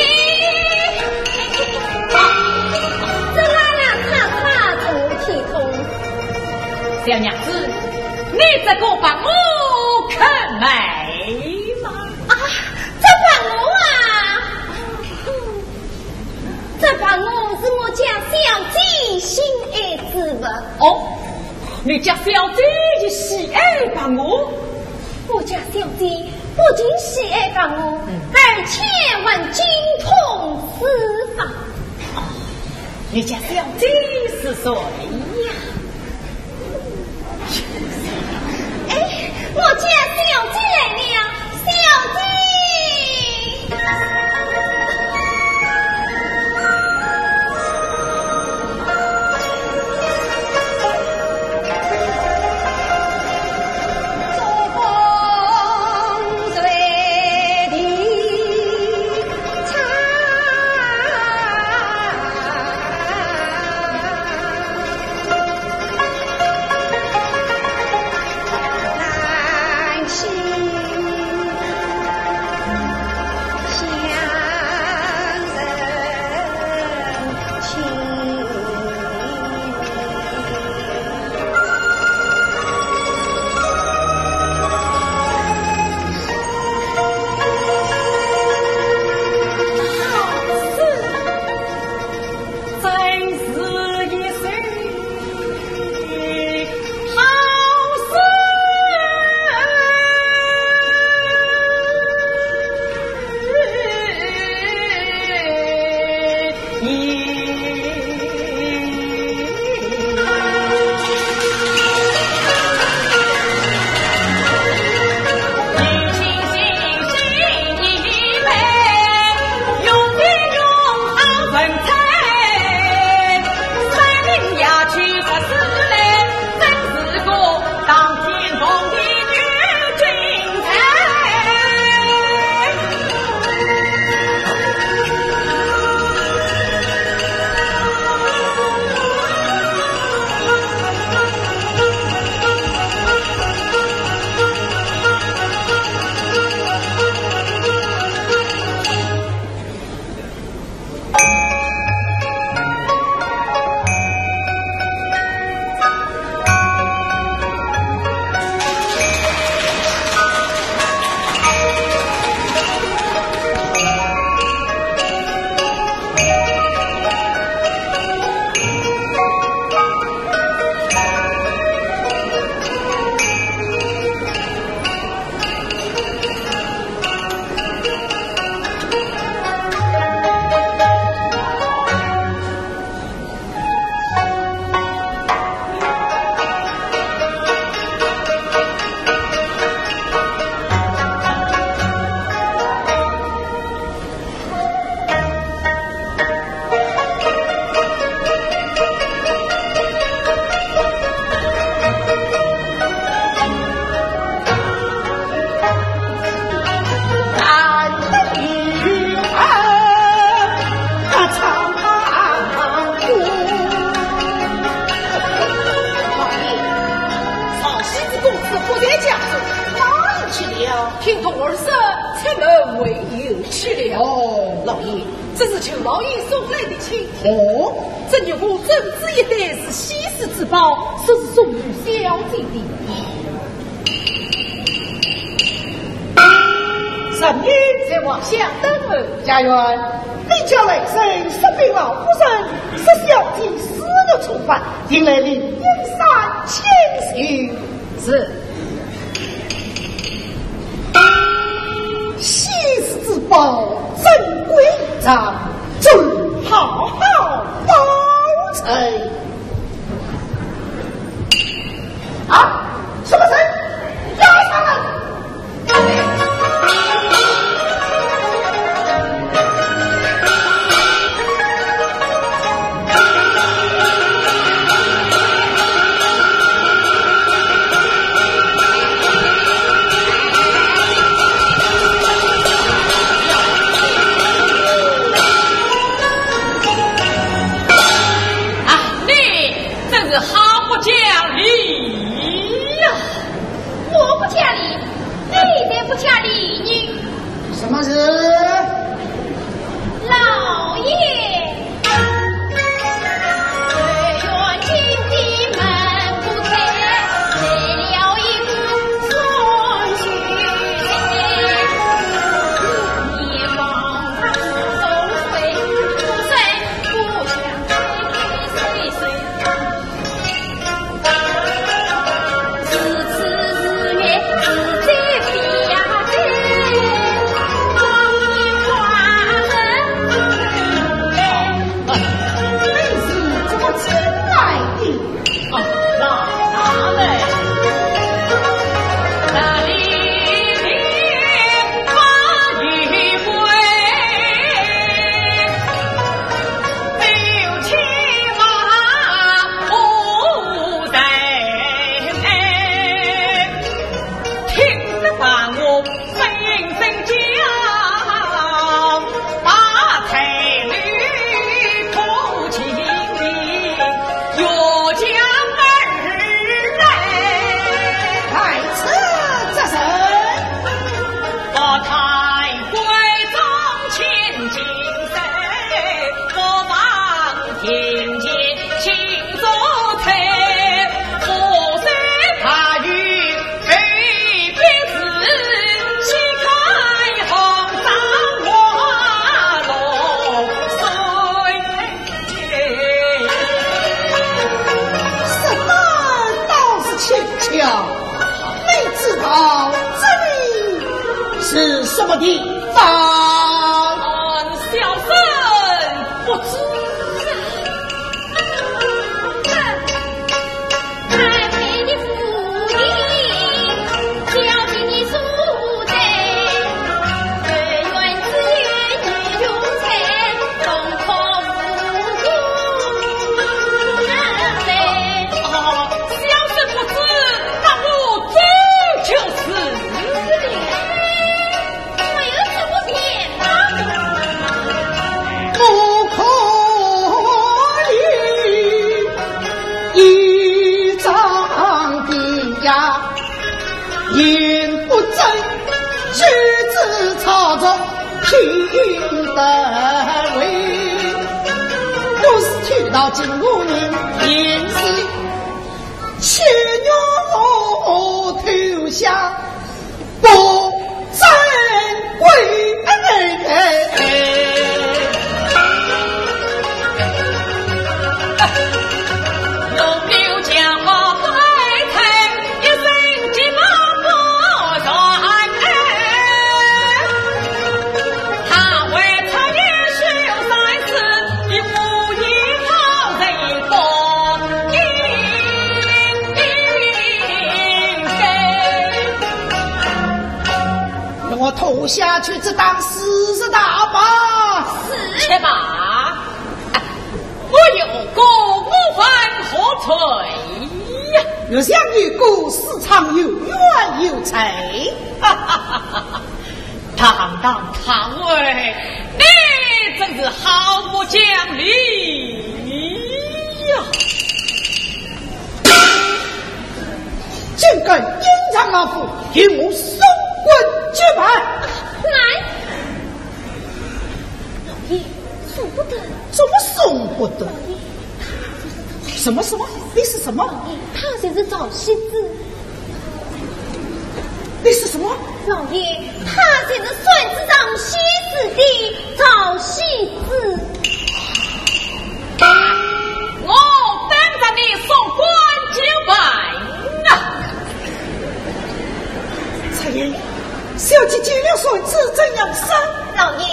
这啦啦啦啦，怎么不听懂？ 小娘子，你这个白鹅可美吗？啊，这白鹅啊，这白鹅是我家小姐心爱之物。哦，你家小姐也喜爱白鹅？我家小姐不仅喜爱白鹅，嗯。而且还精通书法。 你家小姐是谁呀？哎，我家小姐来了，小姐。老爷，曹喜之公子不在家中，哪里去了？听童儿说，出门会友去了。哦，老爷，这是舅老爷送来的请帖。哦，这玉壶珍珠一对是稀世之宝，说是送与小姐的。 人已在外厢等候。家院，你叫来人说禀老夫人，说小姐私欲重返，定来灵隐山清修。是。稀世之宝，珍贵异藏，准好好保存。 啊，什么人？押上来！么地方？嗯，小生不知。太尉的府尹，叫你住在，后院只有你用餐，总可无故。啊，小生不知，那我走就是了。 没有这么简单。不可以，一张的呀，言不真，举止操作，品德为。都是天道经过人，言是 且让我投降，不斩归。让我拖下去，这当是大吧？是。且慢，我有功，我犯何罪呀？我想有功，时常有冤有仇。哈哈哈哈！堂堂太尉，你真是好不讲理呀！ 竟敢隐藏老夫，与我搜官究办。来，老爷，搜不得。怎么搜不得？什么什么？你是什么？老爷，他就是赵喜之。你是什么？老爷，他就是算子上喜之的赵喜之。 我等着你送官究办呐！采萍，小姐见了算子怎样说？老爷，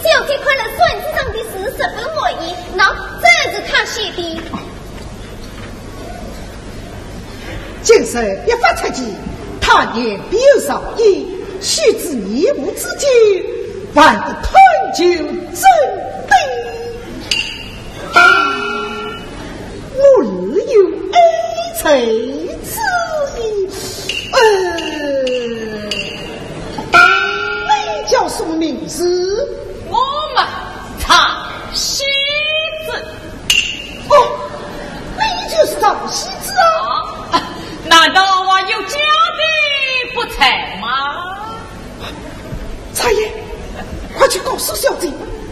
小姐看了算子上的字十分满意，喏，这是她写的。 今日一发出去，他年必有少爷，须知年暮之间，还得探究真伪。我日有爱才之意，呃，你叫什么名字？我嘛，赵喜之。 哦，你就是赵喜之啊？啊，难道我有假的不成吗？采萍，快去告诉小姐，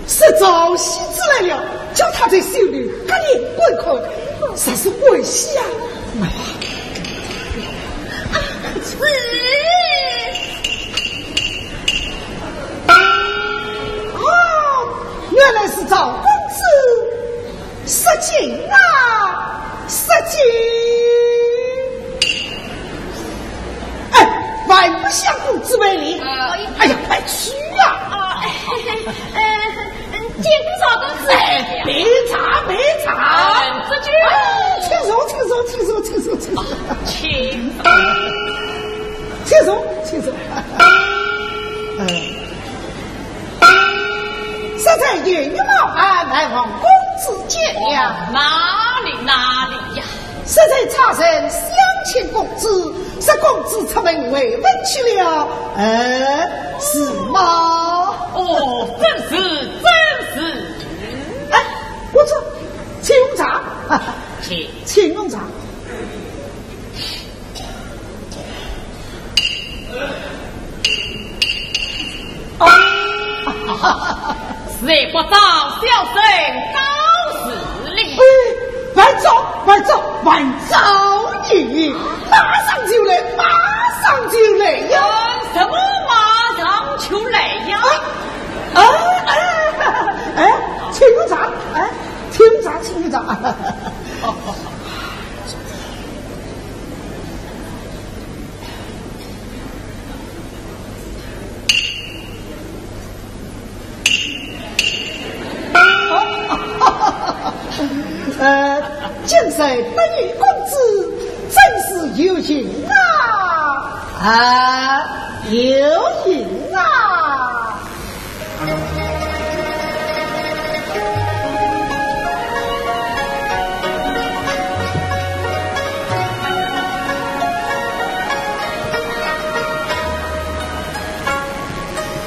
是赵喜之来了，叫她在袖里隔帘观看，实是欢喜啊！啊，是。哦，原来是赵公子。 失敬啊，失敬！哎，还不向公子赔礼？啊。哎呀，快去呀！啊，哎，哎，哎，见过赵公子。哎，别茶，别茶。啊，这就，哎，请坐，请坐，请坐，请坐，请坐。请。请坐，请坐。哎。 实在有冒犯，还望公子见谅。哪里哪里呀！实在差人相请公子，说公子出门回文去了，呃，是吗？哦，正是，正是。哎，我说，请用茶。请。请用茶。 谁不招小生告辞哩？哎，慢走，慢走，慢走你！马上就来，马上就来呀！什么马上就来呀？哎，哎，哎，请用茶，哎，请用茶，请用茶。呃，今日得遇公子，真是有幸啊！啊，有幸啊！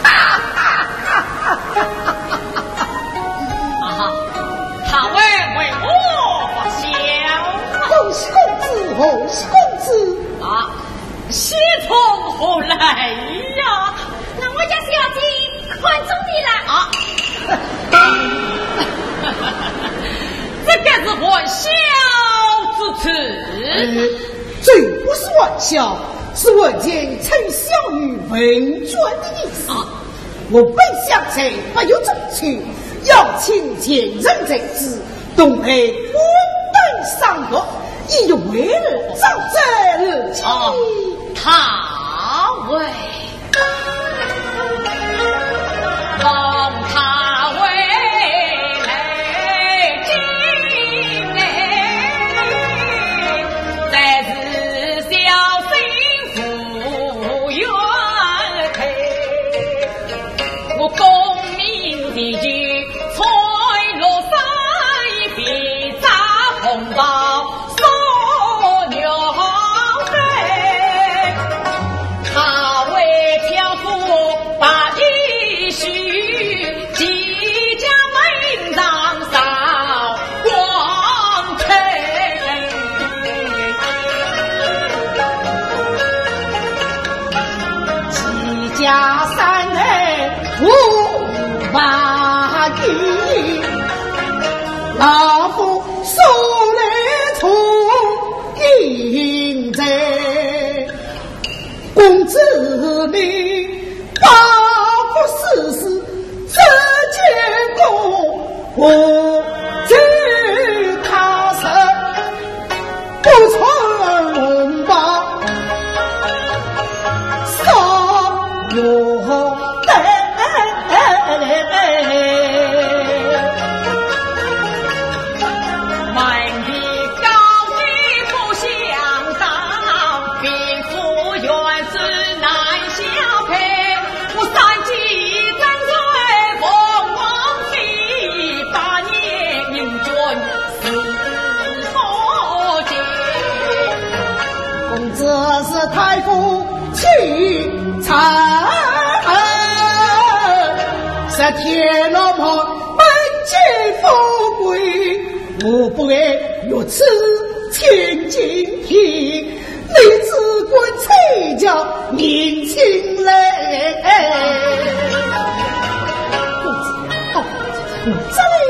啊哈，他为我发笑。恭喜公子，贺喜公子！啊，喜从何来呀？那我家小姐看中你了。啊，这个是玩笑之词。呃，这不是玩笑，是完全称小女问卷的意思。啊， 我本想在八月中秋邀请前任才子，同陪观灯赏月，以慰劳长者之情。哦，他为，望他为来京哎，但是小心无怨推。 我功名未就，翠罗衫未着，红袍素玉佩。他为漂夫白衣须，即将门上扫 光彩。齐家山河无霸业，老夫素来从英才。 公子你，包括世事，这结果我最踏实，不穿红袍，少有 公子是太傅，岂在？是天罗盘，本皆富贵，无不为，如此千金体，你只管赐教，年轻来。公子，到此地，这里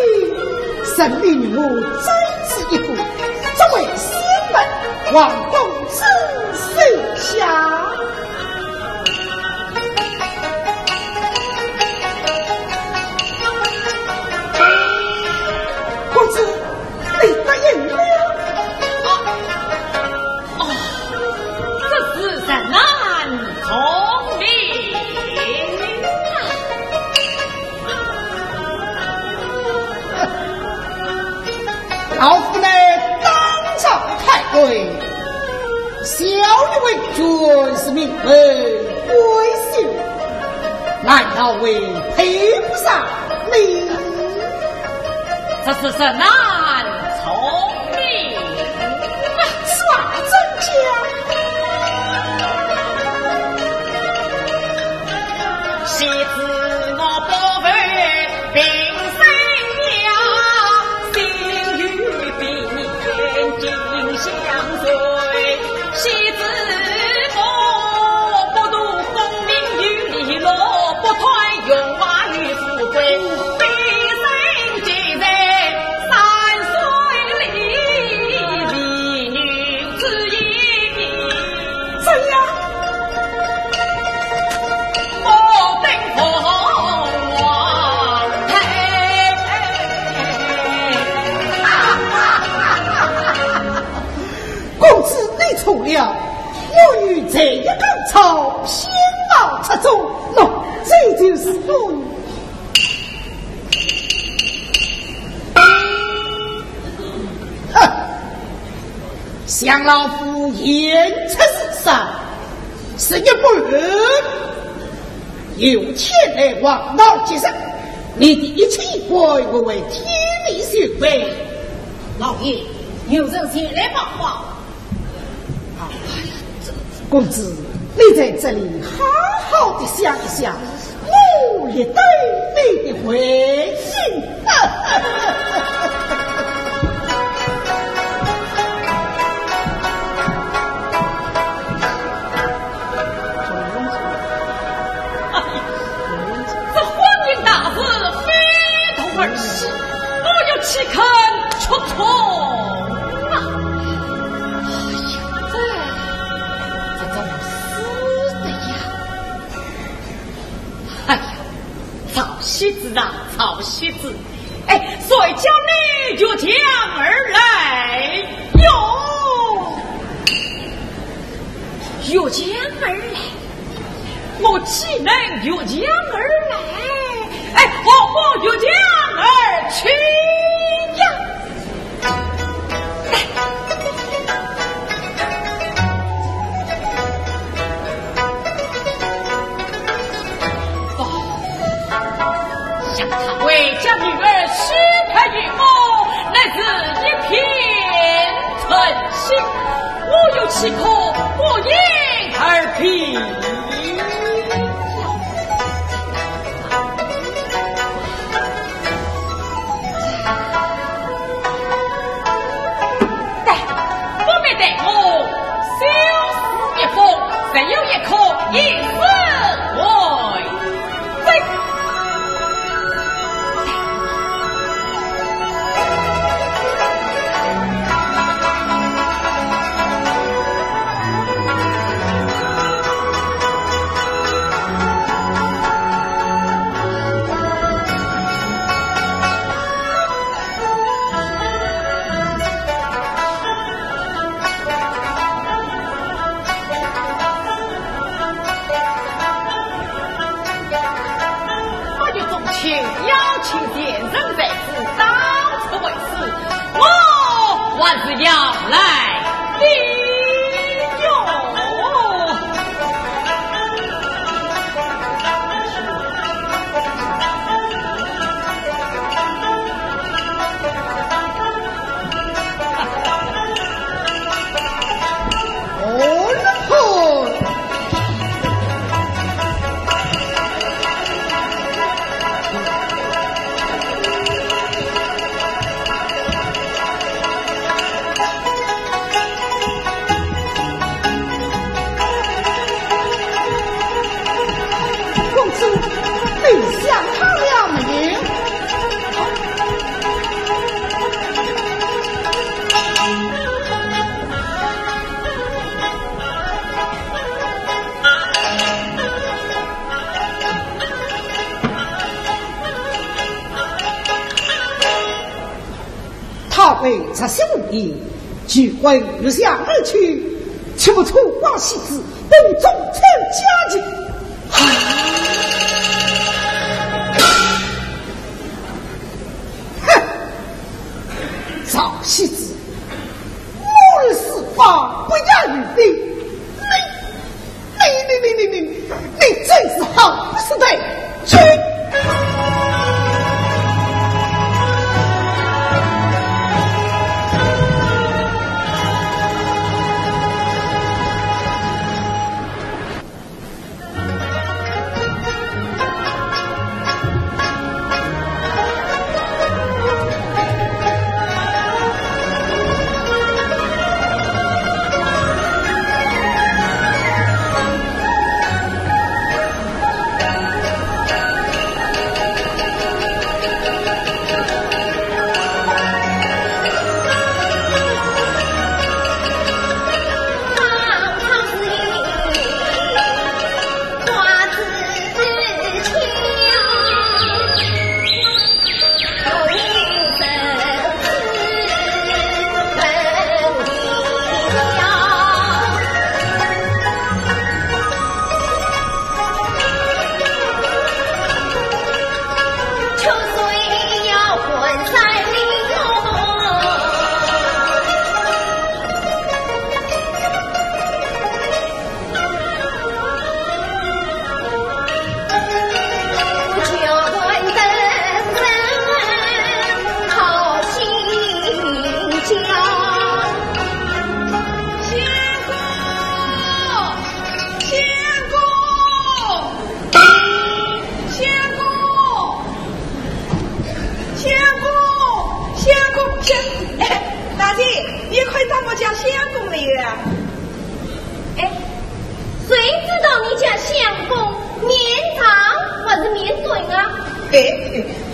神明我再赐一个，作为师门，望公子收下。公子，你答应了？哦，哦，这是人难聪明啊！ 老夫乃当朝太尉，小女为军师名门闺秀，难道会配不上你？这是人难聪明啊！此话怎讲？ 怎样？公子，你错了，我与才艺高超，先貌出众，喏，这就是我。将老夫行刺刺杀，十日不晚，由天来黄道吉日，你的一切衣冠我会替你修补。老爷，有人前来报话。哎呀，这公子，你在这里好好的想一想，我也等你的回信。这荒淫大事非同儿戏，我又岂肯出从啊？哎呀，这，这怎么死的呀？ 哎呀，曹喜之啊，曹喜之，哎，谁叫你越墙而来哟？越墙而来？我岂能越墙而来？哎，我，我越墙而去呀！ 想他为将女儿许配于我，乃是一片真心，我又岂可不言而别呀？ 待，不必待我，休书一封，自有一可一死为证。 八月中秋，邀请贤人才子到此会试，我还是要来的哟。 公子，你想好了没有？ 他辈出师无名，俱奔越墙而去，岂不错过戏子，本中参加去。哼，赵戏子，我与四方不亚于你，你 你，你，你，你，你，你真是好不识抬举！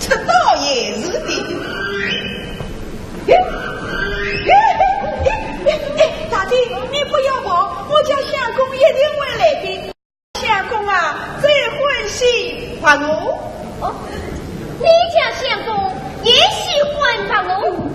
这倒也是的。哎，哎，哎，哎，哎，大姐，你不要跑，我家相公一定会来的。相公啊，最欢喜白鹅。哦，你家相公也喜欢白鹅？